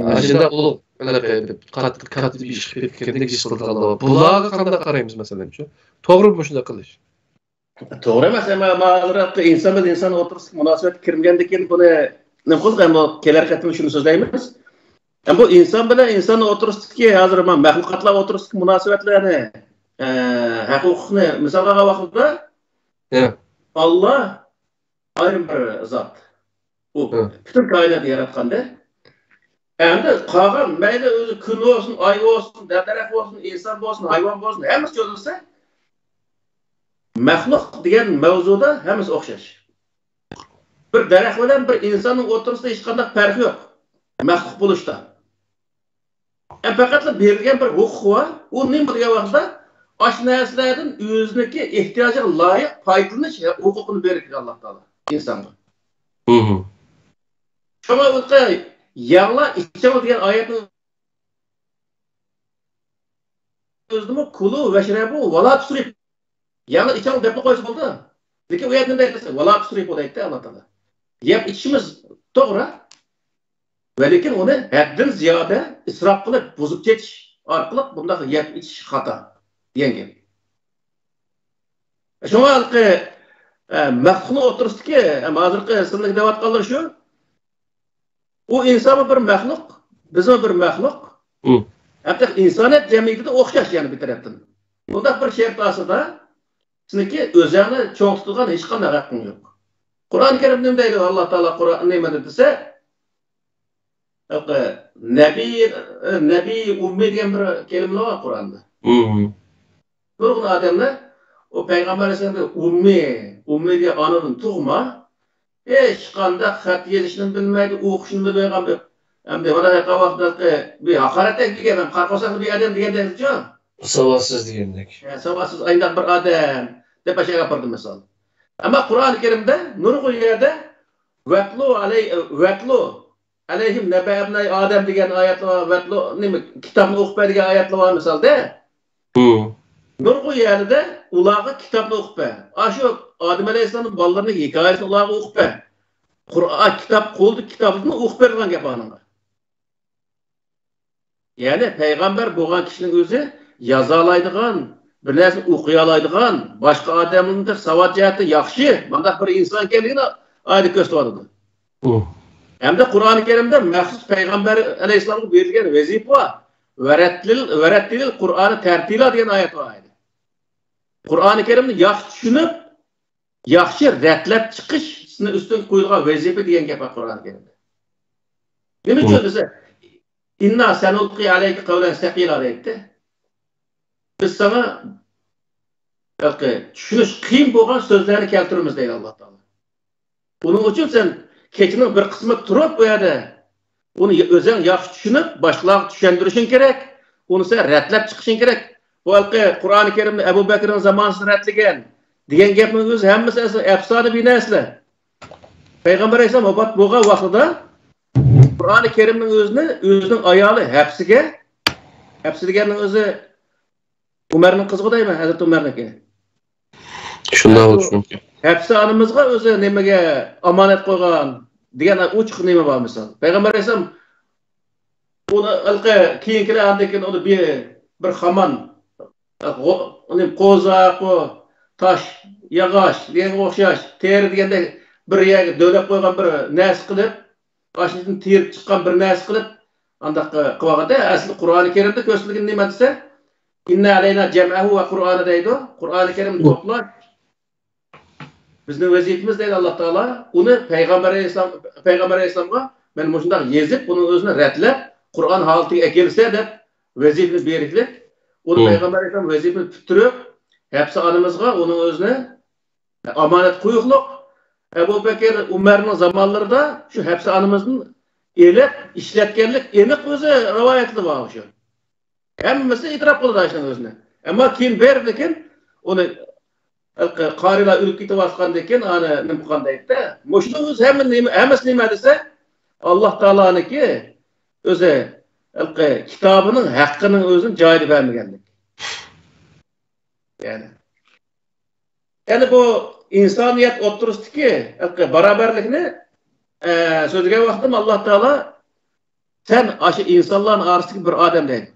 ئاشۇنداق ئۇلۇغ، ھېلىقى، كاتتا، كاتتا بىر ئىش قىلىپ كەتكەندەك ھېس قىلىدىغانلار بار. بۇلارغا قانداق قارايمىز، مەسىلەن، شۇ؟ توغرىمۇ مۇشۇنداق قىلىش؟ توغرا ئەمەس، ئەمما ھازىرقى ئىنسان بىلەن ئىنسان ئوتتۇرىسىدىقى مۇناسىۋەت كىرمىگەندىن كېيىن بۇنى نېمە قىلدۇق؟ ئەمما كېلەر قېتىم شۇنى سۆزلەيمىز. ئەمما بۇ ئىنسان بىلەن ئىنسان ئوتتۇرىسىدىكى، ھازىر مانا مەخلۇقاتلار ئوتتۇرىسىدىكى مۇناسىۋەتلەرنى، ئە، ھەق ھوقۇقنى مىسال ئالغان ۋاقتىدا، ئاللا ئايرىم بىر زات. ئۇ پۈتۈن كائىناتنى ياراتقاندا. ئەمدى قالغان مەيلى ئۆزى كۈن بولسۇن، ئاي بولسۇن، دەرەخ بولسۇن، ئىنسان بولسۇن، ھايۋان بولسۇن، ھەممىسى چۆزۈلسە، مەخلۇق دېگەن مەۋزۇدا ھەممىسى ئوخشاش. بىر دەرەخ بىلەن بىر ئىنساننىڭ ئوتتۇرىسىدا ھېچقانداق پەرق يوق. مەخلۇق بولۇشتا. ئە، پەقەتلا بېرىلگەن بىر ھوقۇق بار. ئۇ نېمە دېگەن ۋاقىتتا، ئاشۇ نەرسىلەردىن ئۆزىنىڭكى ئېھتىياجىغا لايىق پايدىلىنىش ھوقۇقىنى بېرىدىكەن ئاللا تائالا ئىنسانغا. شۇڭا ئۇ يەڭلار ئىچىڭلار دېگەن ئايەتنىڭ ئۆزىدىمۇ كۇلۇ ۋەشرەبۇ ۋالا تۇسرىپۇ. يەڭلار ئىچىڭلار دەپلا قويسا بولىدۇ. لېكىن ئۇ يەردە نېمە دەيدۇ دېسە، ۋالا تۇسرىپۇ دەيدۇ ئاللا تائالا. يەپ ئىچىشىمىز توغرا. ۋە لېكىن ئۇنى ھەددىدىن زىيادە ئىسراپ قىلىپ، بۇزۇپ كېتىش ئارقىلىق بۇنداق يەپ ئىچىش خاتا دېگەن گەپ. شۇڭا ھېلىقى، ئە، مەخلۇقنىڭ ئوتتۇرىسىدىكى، ئە، ھازىرقى سىلەرنىڭ دەۋاتقانلىرى شۇ. ئۇ ئىنسانمۇ بىر مەخلۇق، بىزمۇ بىر مەخلۇق. ھەتتا ئىنسانىيەت جەمئىيىتىدە ئوخشاش يەنە بىر تەرەپتىن. بۇنداق بىر شەرت ئاستىدا سېنىڭكى ئۆزۈڭنى چوڭ تۇتىدىغان ھېچقانداق ھەققىڭ يوق. قۇرئان كەرىمدە نېمە دەيدۇ؟ ئاللا تائالا قۇرئان نېمىدە دېسە، نەبىي، نەبىي ئۇممىي دېگەن بىر كەلىمىلەر بار قۇرئاندا. نۇرغۇن ئادەملەر ئۇ پەيغەمبەر ئەلەيھىسسالامنى ئۇممىي، ئۇممىي دېگەن ئانىدىن تۇغما، ھېچقانداق خەت يېزىشنى بىلمەيدۇ، ئوقۇشنى بىلمەيدىغان بىر، ئەمدى مانا ھەقىقەتتىكى بىر ھاقارەتلەك دېگەن، قارا قورساقلىق بىر ئادەم دېگەندەكچۇ. ساۋاتسىز دېگەندەك. ھە، ساۋاتسىز ئاينداق بىر ئادەم دەپ ئاشۇ يەرگە ئاپاردى مىسال. ئەمما قۇرئان كەرىمدە نۇرغۇن يەردە ۋەتلۇ ئەلەي-، ۋەتلۇ ئەلەيھىم نەبەئەبنەي ئادەم دېگەن ئايەتلەر بار، ۋەتلۇ نېمە، كىتابنى ئوقۇپ بەر دېگەن ئايەتلەر بار مىسالدا. نۇرغۇن يەردە ئۇلارغا كىتابنى ئوقۇپ بەر. ئاشۇ ئادەم ئەلەيھىسسالامنىڭ بالىلىرىنىڭ ھېكايىسىنى ئۇلارغا ئوقۇپ بەر. قۇرئان كىتاب قولدا كىتابنى ئوقۇپ بېرىدىغان گەپ ئانىڭغا. يەنى پەيغەمبەر بولغان كىشىنىڭ ئۆزى يازالايدىغان، بىر نەرسىنى ئوقۇيالايدىغان، باشقا ئادەملەردىن ساۋات جەھەتتە ياخشى، مانداق بىر ئىنسان ئىكەنلىكىنى ئايدا كۆرسىتىۋاتىدۇ. ھەمدە قۇرئانى كەرىمدە مەخسۇس پەيغەمبەر ئەلەيھىسسالامغا بېرىلگەن ۋەزىپە بار. ۋەرەتتىل، ۋەرەتتىلىل قۇرئانى تەرتىلا دېگەن ئايەت بار ئايەتتە. قۇرئانى كەرىمنى ياخشى چۈشىنىپ، ياخشى رەتلەپ چىقىش سېنى ئۈستۈڭگە قويۇلغان ۋەزىپە دېگەن گەپ بار قۇرئانى كەرىمدە. نېمە ئۈچۈن دېسە، ئىننا سەنۇلقى ئەلەيكە قەۋلەن سەقىلا دەيتتى. بىز ساڭا ھېلىقى چۈشىنىش قىيىن بولغان سۆزلەرنى كەلتۈرىمىز دەيدۇ ئاللا تائالا. ئۇنىڭ ئۈچۈن سەن كېچىنىڭ بىر قىسمى تۇرۇپ بۇ يەردە ئۇنى ئۆزۈڭ ياخشى چۈشىنىپ، باشقىلارغا چۈشەندۈرۈشۈڭ كېرەك. ئۇنى سەن رەتلەپ چىقىشىڭ كېرەك. بۇ ھېلىقى قۇرئانى كەرىمنى ئەبۇ بەكرىنىڭ زامانىسىدا رەتلىگەن دېگەن گەپنىڭ ئۆزى ھەممىسى ئەسلى ئەپسانىۋى نەرسىلەر. پەيغەمبەر ئەلەيھىسسالام ۋاپات بولغان ۋاقتىدا قۇرئانى كەرىمنىڭ ئۆزىنى ئۆزىنىڭ ئايالى ھەپسىگە، ھەپسە دېگەننىڭ ئۆزى ئۇمەرنىڭ قىزىغۇ دەيمەن، ھەزرىتى ئۇمەرنىڭكى. شۇنداق بولۇشى مۇمكىن. ھەپسە ئانىمىزغا ئۆزى نېمىگە ئامانەت قويغان دېگەن ئوچۇق نېمە بار مىسال. پەيغەمبەر ئەلەيھىسسالام ئۇنى ھېلىقى كېيىنكىلەر ئاندىن كېيىن ئۇنى بىر، بىر خامان، غو-، نېمە، قوزاق، ئۇ تاش، ياغاچ دېگەنگە ئوخشاش، تېرە دېگەندەك بىر يەرگە دۆۋەپ قويغان بىر نەرسە قىلىپ، ئاشۇنىڭدىن تېرىپ چىققان بىر نەرسە قىلىپ، ئانداق قىلىۋالغاندا، ئەسلى قۇرئانى كەرىمدە كۆرسىتىلگىنى نېمە دېسە، ئىننا ئەلەينا جەمئەھۇ ۋە قۇرئانى دەيدۇ. قۇرئانى كەرىمنى توپلاش بىزنىڭ ۋەزىپىمىز دەيدۇ ئاللا تائالا. ئۇنى پەيغەمبەر ئەلەيھىسسالام، پەيغەمبەر ئەلەيھىسسالامغا مەن مۇشۇنداق يېزىپ، بۇنىڭ ئۆزىنى رەتلەپ، قۇرئان ھالىتىگە ئەكەلسە دەپ ۋەزىپىنى بېرىشلىك. ئۇنى پەيغەمبەر ئەلەيھىسسالام ۋەزىپىنى پۈتتۈرۈپ، ھەپسە ئانىمىزغا ئۇنىڭ ئۆزىنى ئامانەت قويۇقلۇق. ئەبۇ بەكىر، ئۇمەرنىڭ زامانلىرىدا شۇ ھەپسە ئانىمىزدىن ئېلىپ ئىشلەتكەنلىك ئېنىق ئۆزى رىۋايەتتە بار شۇ. ھەممىسى ئېتىراپ قىلىدۇ شۇنىڭ ئۆزىنى. ئەمما كېيىن بېرىدىكىن ئۇنى قارىيلار ئۆلۈپ كېتىۋاتقاندىكىن ئانى نېمە قىلغان دەيدىدە. مۇشۇنىڭ ئۆزى ھەممە نېمە، ھەممىسى نېمە دېسە، ئاللا تائالانىڭكى ئۆزى كىتابىنىڭ ھەققىنىڭ ئۆزىنى جايىدا بەرمىگەنلىك. يەنى. يەنى بۇ ئىنسانىيەت ئوتتۇرىسىدىكى بارابەرلىكنى، ئە، سۆزلىگەن ۋاقتىدا ئاللا تائالا سەن ئاشۇ ئىنسانلارنىڭ ئارىسىدىكى بىر ئادەم دەيدۇ.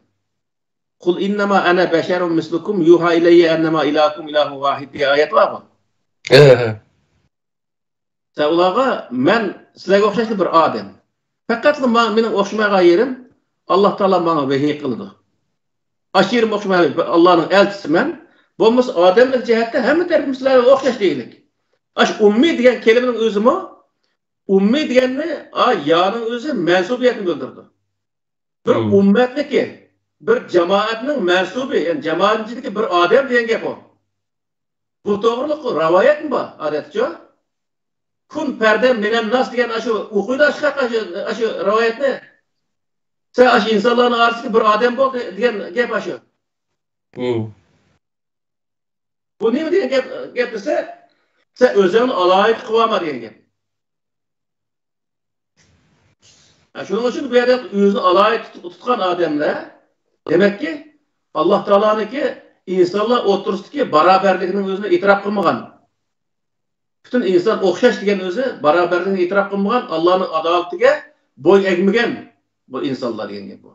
قۇل ئىننەما ئەنە بەشەرۇن مىسلۇكۇم يۇھا ئىلەييە ئەننەما ئىلاھۇكۇم ئىلاھۇن ۋاھىد دېگەن ئايەت بارغۇ. ھە، ھە. سەن ئۇلارغا مەن سىلەرگە ئوخشاشلا بىر ئادەم. پەقەتلا ما-، مېنىڭ ئوخشىمايدىغان يېرىم ئاللا تائالا ماڭا ۋەھىي قىلىدۇ. ئاشۇ يېرىم ئوخشىمايدۇ، ئاللانىڭ ئەلچىسىمەن. بولمىسا ئادەملىك جەھەتتە ھەممە تەرىپىم سىلەرگە ئوخشاش دېگىلىك. ئاشۇ ئۇممىي دېگەن كەلىمىنىڭ ئۆزىمۇ، ئۇممىي دېگەننى، ئا، يانىڭ ئۆزى مەنسۇبىيەتنى بىلدۈرىدۇ. بىر ئۇممەتنىكى، بىر جامائەتنىڭ مەنسۇبى، يەنى جامائەتنىڭ ئىچىدىكى بىر ئادەم دېگەن گەپ ئۇ. بۇ توغرىلىق رىۋايەتمۇ بار، ئادەتتىچۇ. كۇن پەردەن مىنەن ناس دېگەن ئاشۇ ئوقۇيدۇ ئاشۇ، ئاشۇ، ئاشۇ رىۋايەتنى. سەن ئاشۇ ئىنسانلارنىڭ ئارىسىدىكى بىر ئادەم بول دېگەن گەپ ئاشۇ. بۇ نېمە دېگەن گەپ، گەپ دېسە، سەن ئۆزۈڭنى ئالاھىدە قىلىۋالما دېگەن گەپ. ھە، شۇنىڭ ئۈچۈن بۇ يەردە ئۆزىنى ئالاھىدە تۇت-، تۇتقان ئادەملەر، دېمەككى، ئاللا تائالانىڭكى ئىنسانلار ئوتتۇرىسىدىكى بارابەرلىكىنىڭ ئۆزىنى ئېتىراپ قىلمىغان. پۈتۈن ئىنسان ئوخشاش دېگەن ئۆزى بارابەرلىكنى ئېتىراپ قىلمىغان، ئاللانىڭ ئادالىتىگە بويۇن ئەگمىگەن بۇ ئىنسانلار دېگەن گەپ بۇ.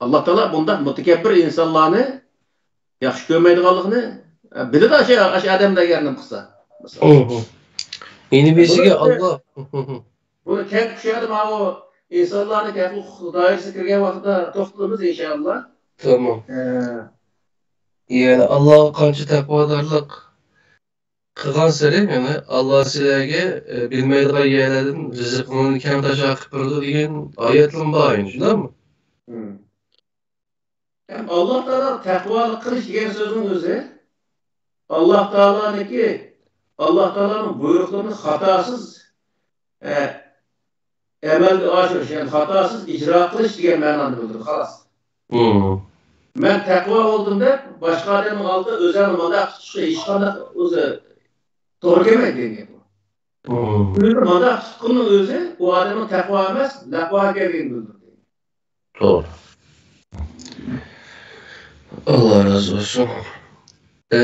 ئاللا تائالا بۇنداق مۇتەكەببىر ئىنسانلارنى ياخشى كۆرمەيدىغانلىقىنى، ئە، بىلىدۇ ئاشۇ، ئاشۇ ئادەملەرگە نېمە قىلسا. مىسال. مھم. يەنە بىرسىگە بۇنى، ئاللا. مھم. بۇنى كەڭ چۈشەندى ماۋۇ ئىنسانلارنى كەڭ ھوقۇق دائىرىسىگە كىرگەن ۋاقىتتا توختىلىمىز ئىنشائاللا. تامام. ئە. يەنى ئاللاغا قانچە تەقۋادارلىق قىلغانسېرى، يەنى ئاللا سىلەرگە، ئە، بىلمەيدىغان يەرلەردىن رىزقىڭلارنى كەڭ تاشا قىلىپ بېرىدۇ دېگەن ئايەتلىرىمۇ بار ئەمدى، شۇنداقمۇ؟ مم. ھەم ئاللا تائالا تەقۋالىق قىلىش دېگەن سۆزنىڭ ئۆزى ئاللا تائالانىڭكى، ئاللا تائالانىڭ بۇيرۇقلىرىنى خاتاسىز، ئە، ئەمەلگە ئاشۇرۇش، يەنى خاتاسىز ئىجرا قىلىش دېگەن مەنانى بىلدۈرىدۇ، خالاس. مم. مەن تەقۋا بولدۇم دەپ، باشقا ئادەمنىڭ ئالدىدا ئۆزۈڭنى مۇنداق تۇتۇشقا ھېچقانداق ئۆزى توغرا كەلمەيدۇ دېگەن گەپ بۇ. مم. ئۆزىنى مۇنداق تۇتقىنىنىڭ ئۆزى ئۇ ئادەمنىڭ تەقۋا ئەمەس، لەقۋاغا كەلگىنىنى بىلدۈرىدۇ. توغرا. ئاللا رازى بولسۇن. ئە،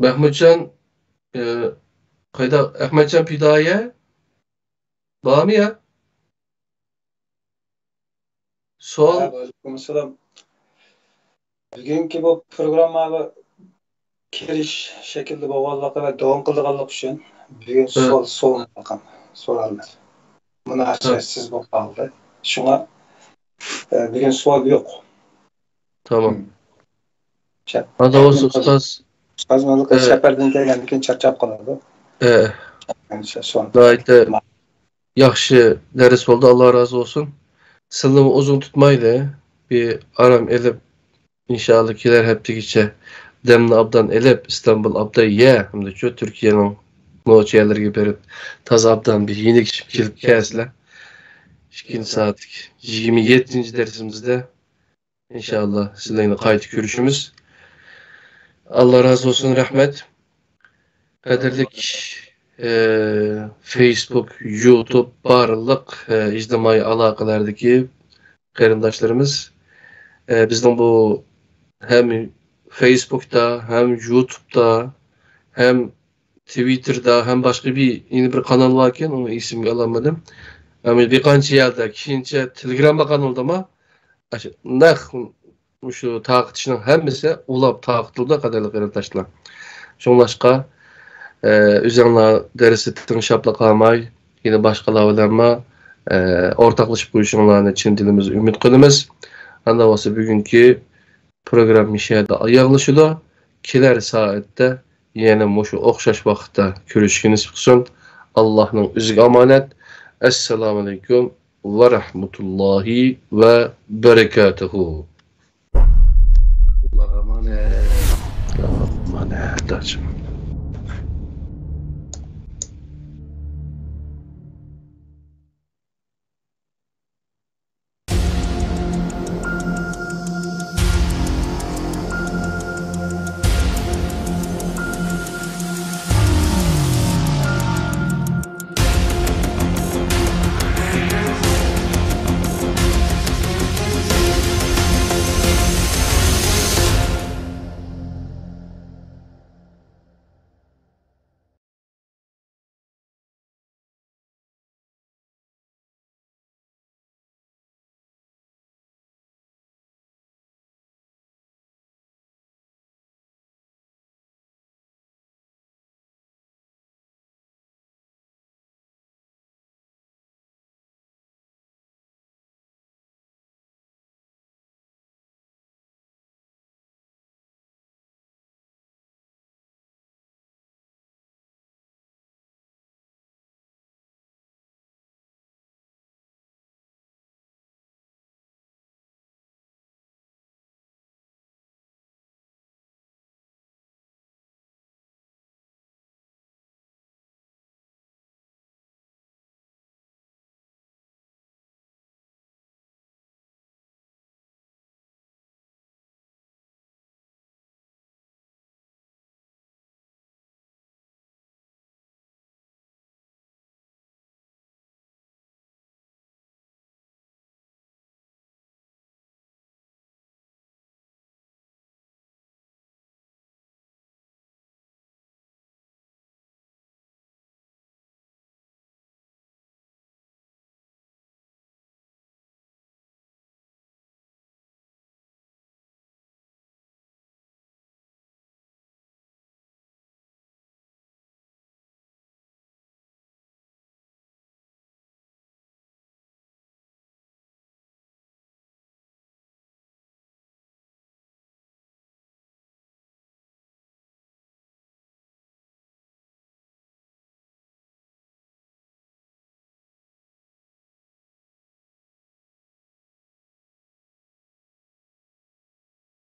مەھمۇتجان، ئە، قايدا؟ ئەخمەتجان پىدائىيە بارمۇ يا؟ سوئال. ۋەئەلەيكۇم ئەسسالام. بۈگۈنكى بۇ پروگرامماغا كىرىش شەكلىدە بولغانلىقى ۋە داۋام قىلىدىغانلىقى ئۈچۈن بۈگۈن سوئال سوئال سورالمىدى. مۇناسىۋەتسىز بولۇپ قالدى. شۇڭا ئە، بۈگۈن سوئال يوق. تامام. ھادا بولسا ئۇستاز. ئۇستاز مەن سەپەردىن كەلگەندىن كېيىن چارچاپ قالىدۇ. ناھايىتى ياخشى دەرس بولدى، ئاللا رازى بولسۇن. سىلىنىمۇ ئۇزۇن تۇتمايلى، بىر ئارام ئېلىپ، ئىنشائاللا كېلەر ھەپتىگىچە دەمنى ئابدان ئېلىپ، ئىستانبۇل ئابدان يە ھەمدە شۇ تۈركىيەنىڭ نوچى يەرلىرىگە بېرىپ، تازا ئابدان بىر يېنىك ئىچىپ كېلىپ كەلسىلەر. ئىككىنچى سائەتلىك يىگىرمە يەتتىنچى دەرسىمىزدە ئىنشائاللا سىلەرنى قايتا كۆرۈشىمىز. ئاللا رازى بولسۇن، رەھمەت. قەدىرلىك، ئە، فېيسبۇك، يۇتۇب، بارلىق، ئە، ئىجتىمائىي ئالاقىلەردىكى قېرىنداشلىرىمىز، ئە، بىزنىڭ بۇ ھەم فېيسبۇكتا، ھەم يۇتۇبتا، ھەم تىۋىتتېردا، ھەم باشقا بىر، يەنە بىر قانال باركەن، ئۇنى ئېسىمگە ئالالمىدىم. ھەم بىر قانچە يەردە، كېيىنچە تېلېگرامما قانالدىمۇ ئاشۇ نەق مۇشۇ تارقىتىشنىڭ ھەممىسى ئۇلاپ تارقىتىلىدۇ، قەدىرلىك قېرىنداشلار. شۇڭلاشقا، ئە، ئۆزۈڭلار دەرستە تىڭشاپلا قالماي، يەنە باشقىلار بىلەنمۇ، ئە، ئورتاقلىشىپ قويۇشۇڭلارنى چىن دىلىمىز ئۈمىد قىلىمىز. ئانداق بولسا بۈگۈنكى پروگرامما شۇ يەردە ئاياغلىشىدۇ. كېلەر سائەتتە يەنە مۇشۇ ئوخشاش ۋاقىتتا كۆرۈشكە نېسىپ قىلسۇن. ئاللانىڭ ئۆزىگە ئامانەت. ئەسسالامۇئەلەيكۇم ۋە رەھمەتۇللاھى ۋە بەرەكاتۇھۇ. ئاللاغا ئامانەت. ئامانەت، ھاجىم.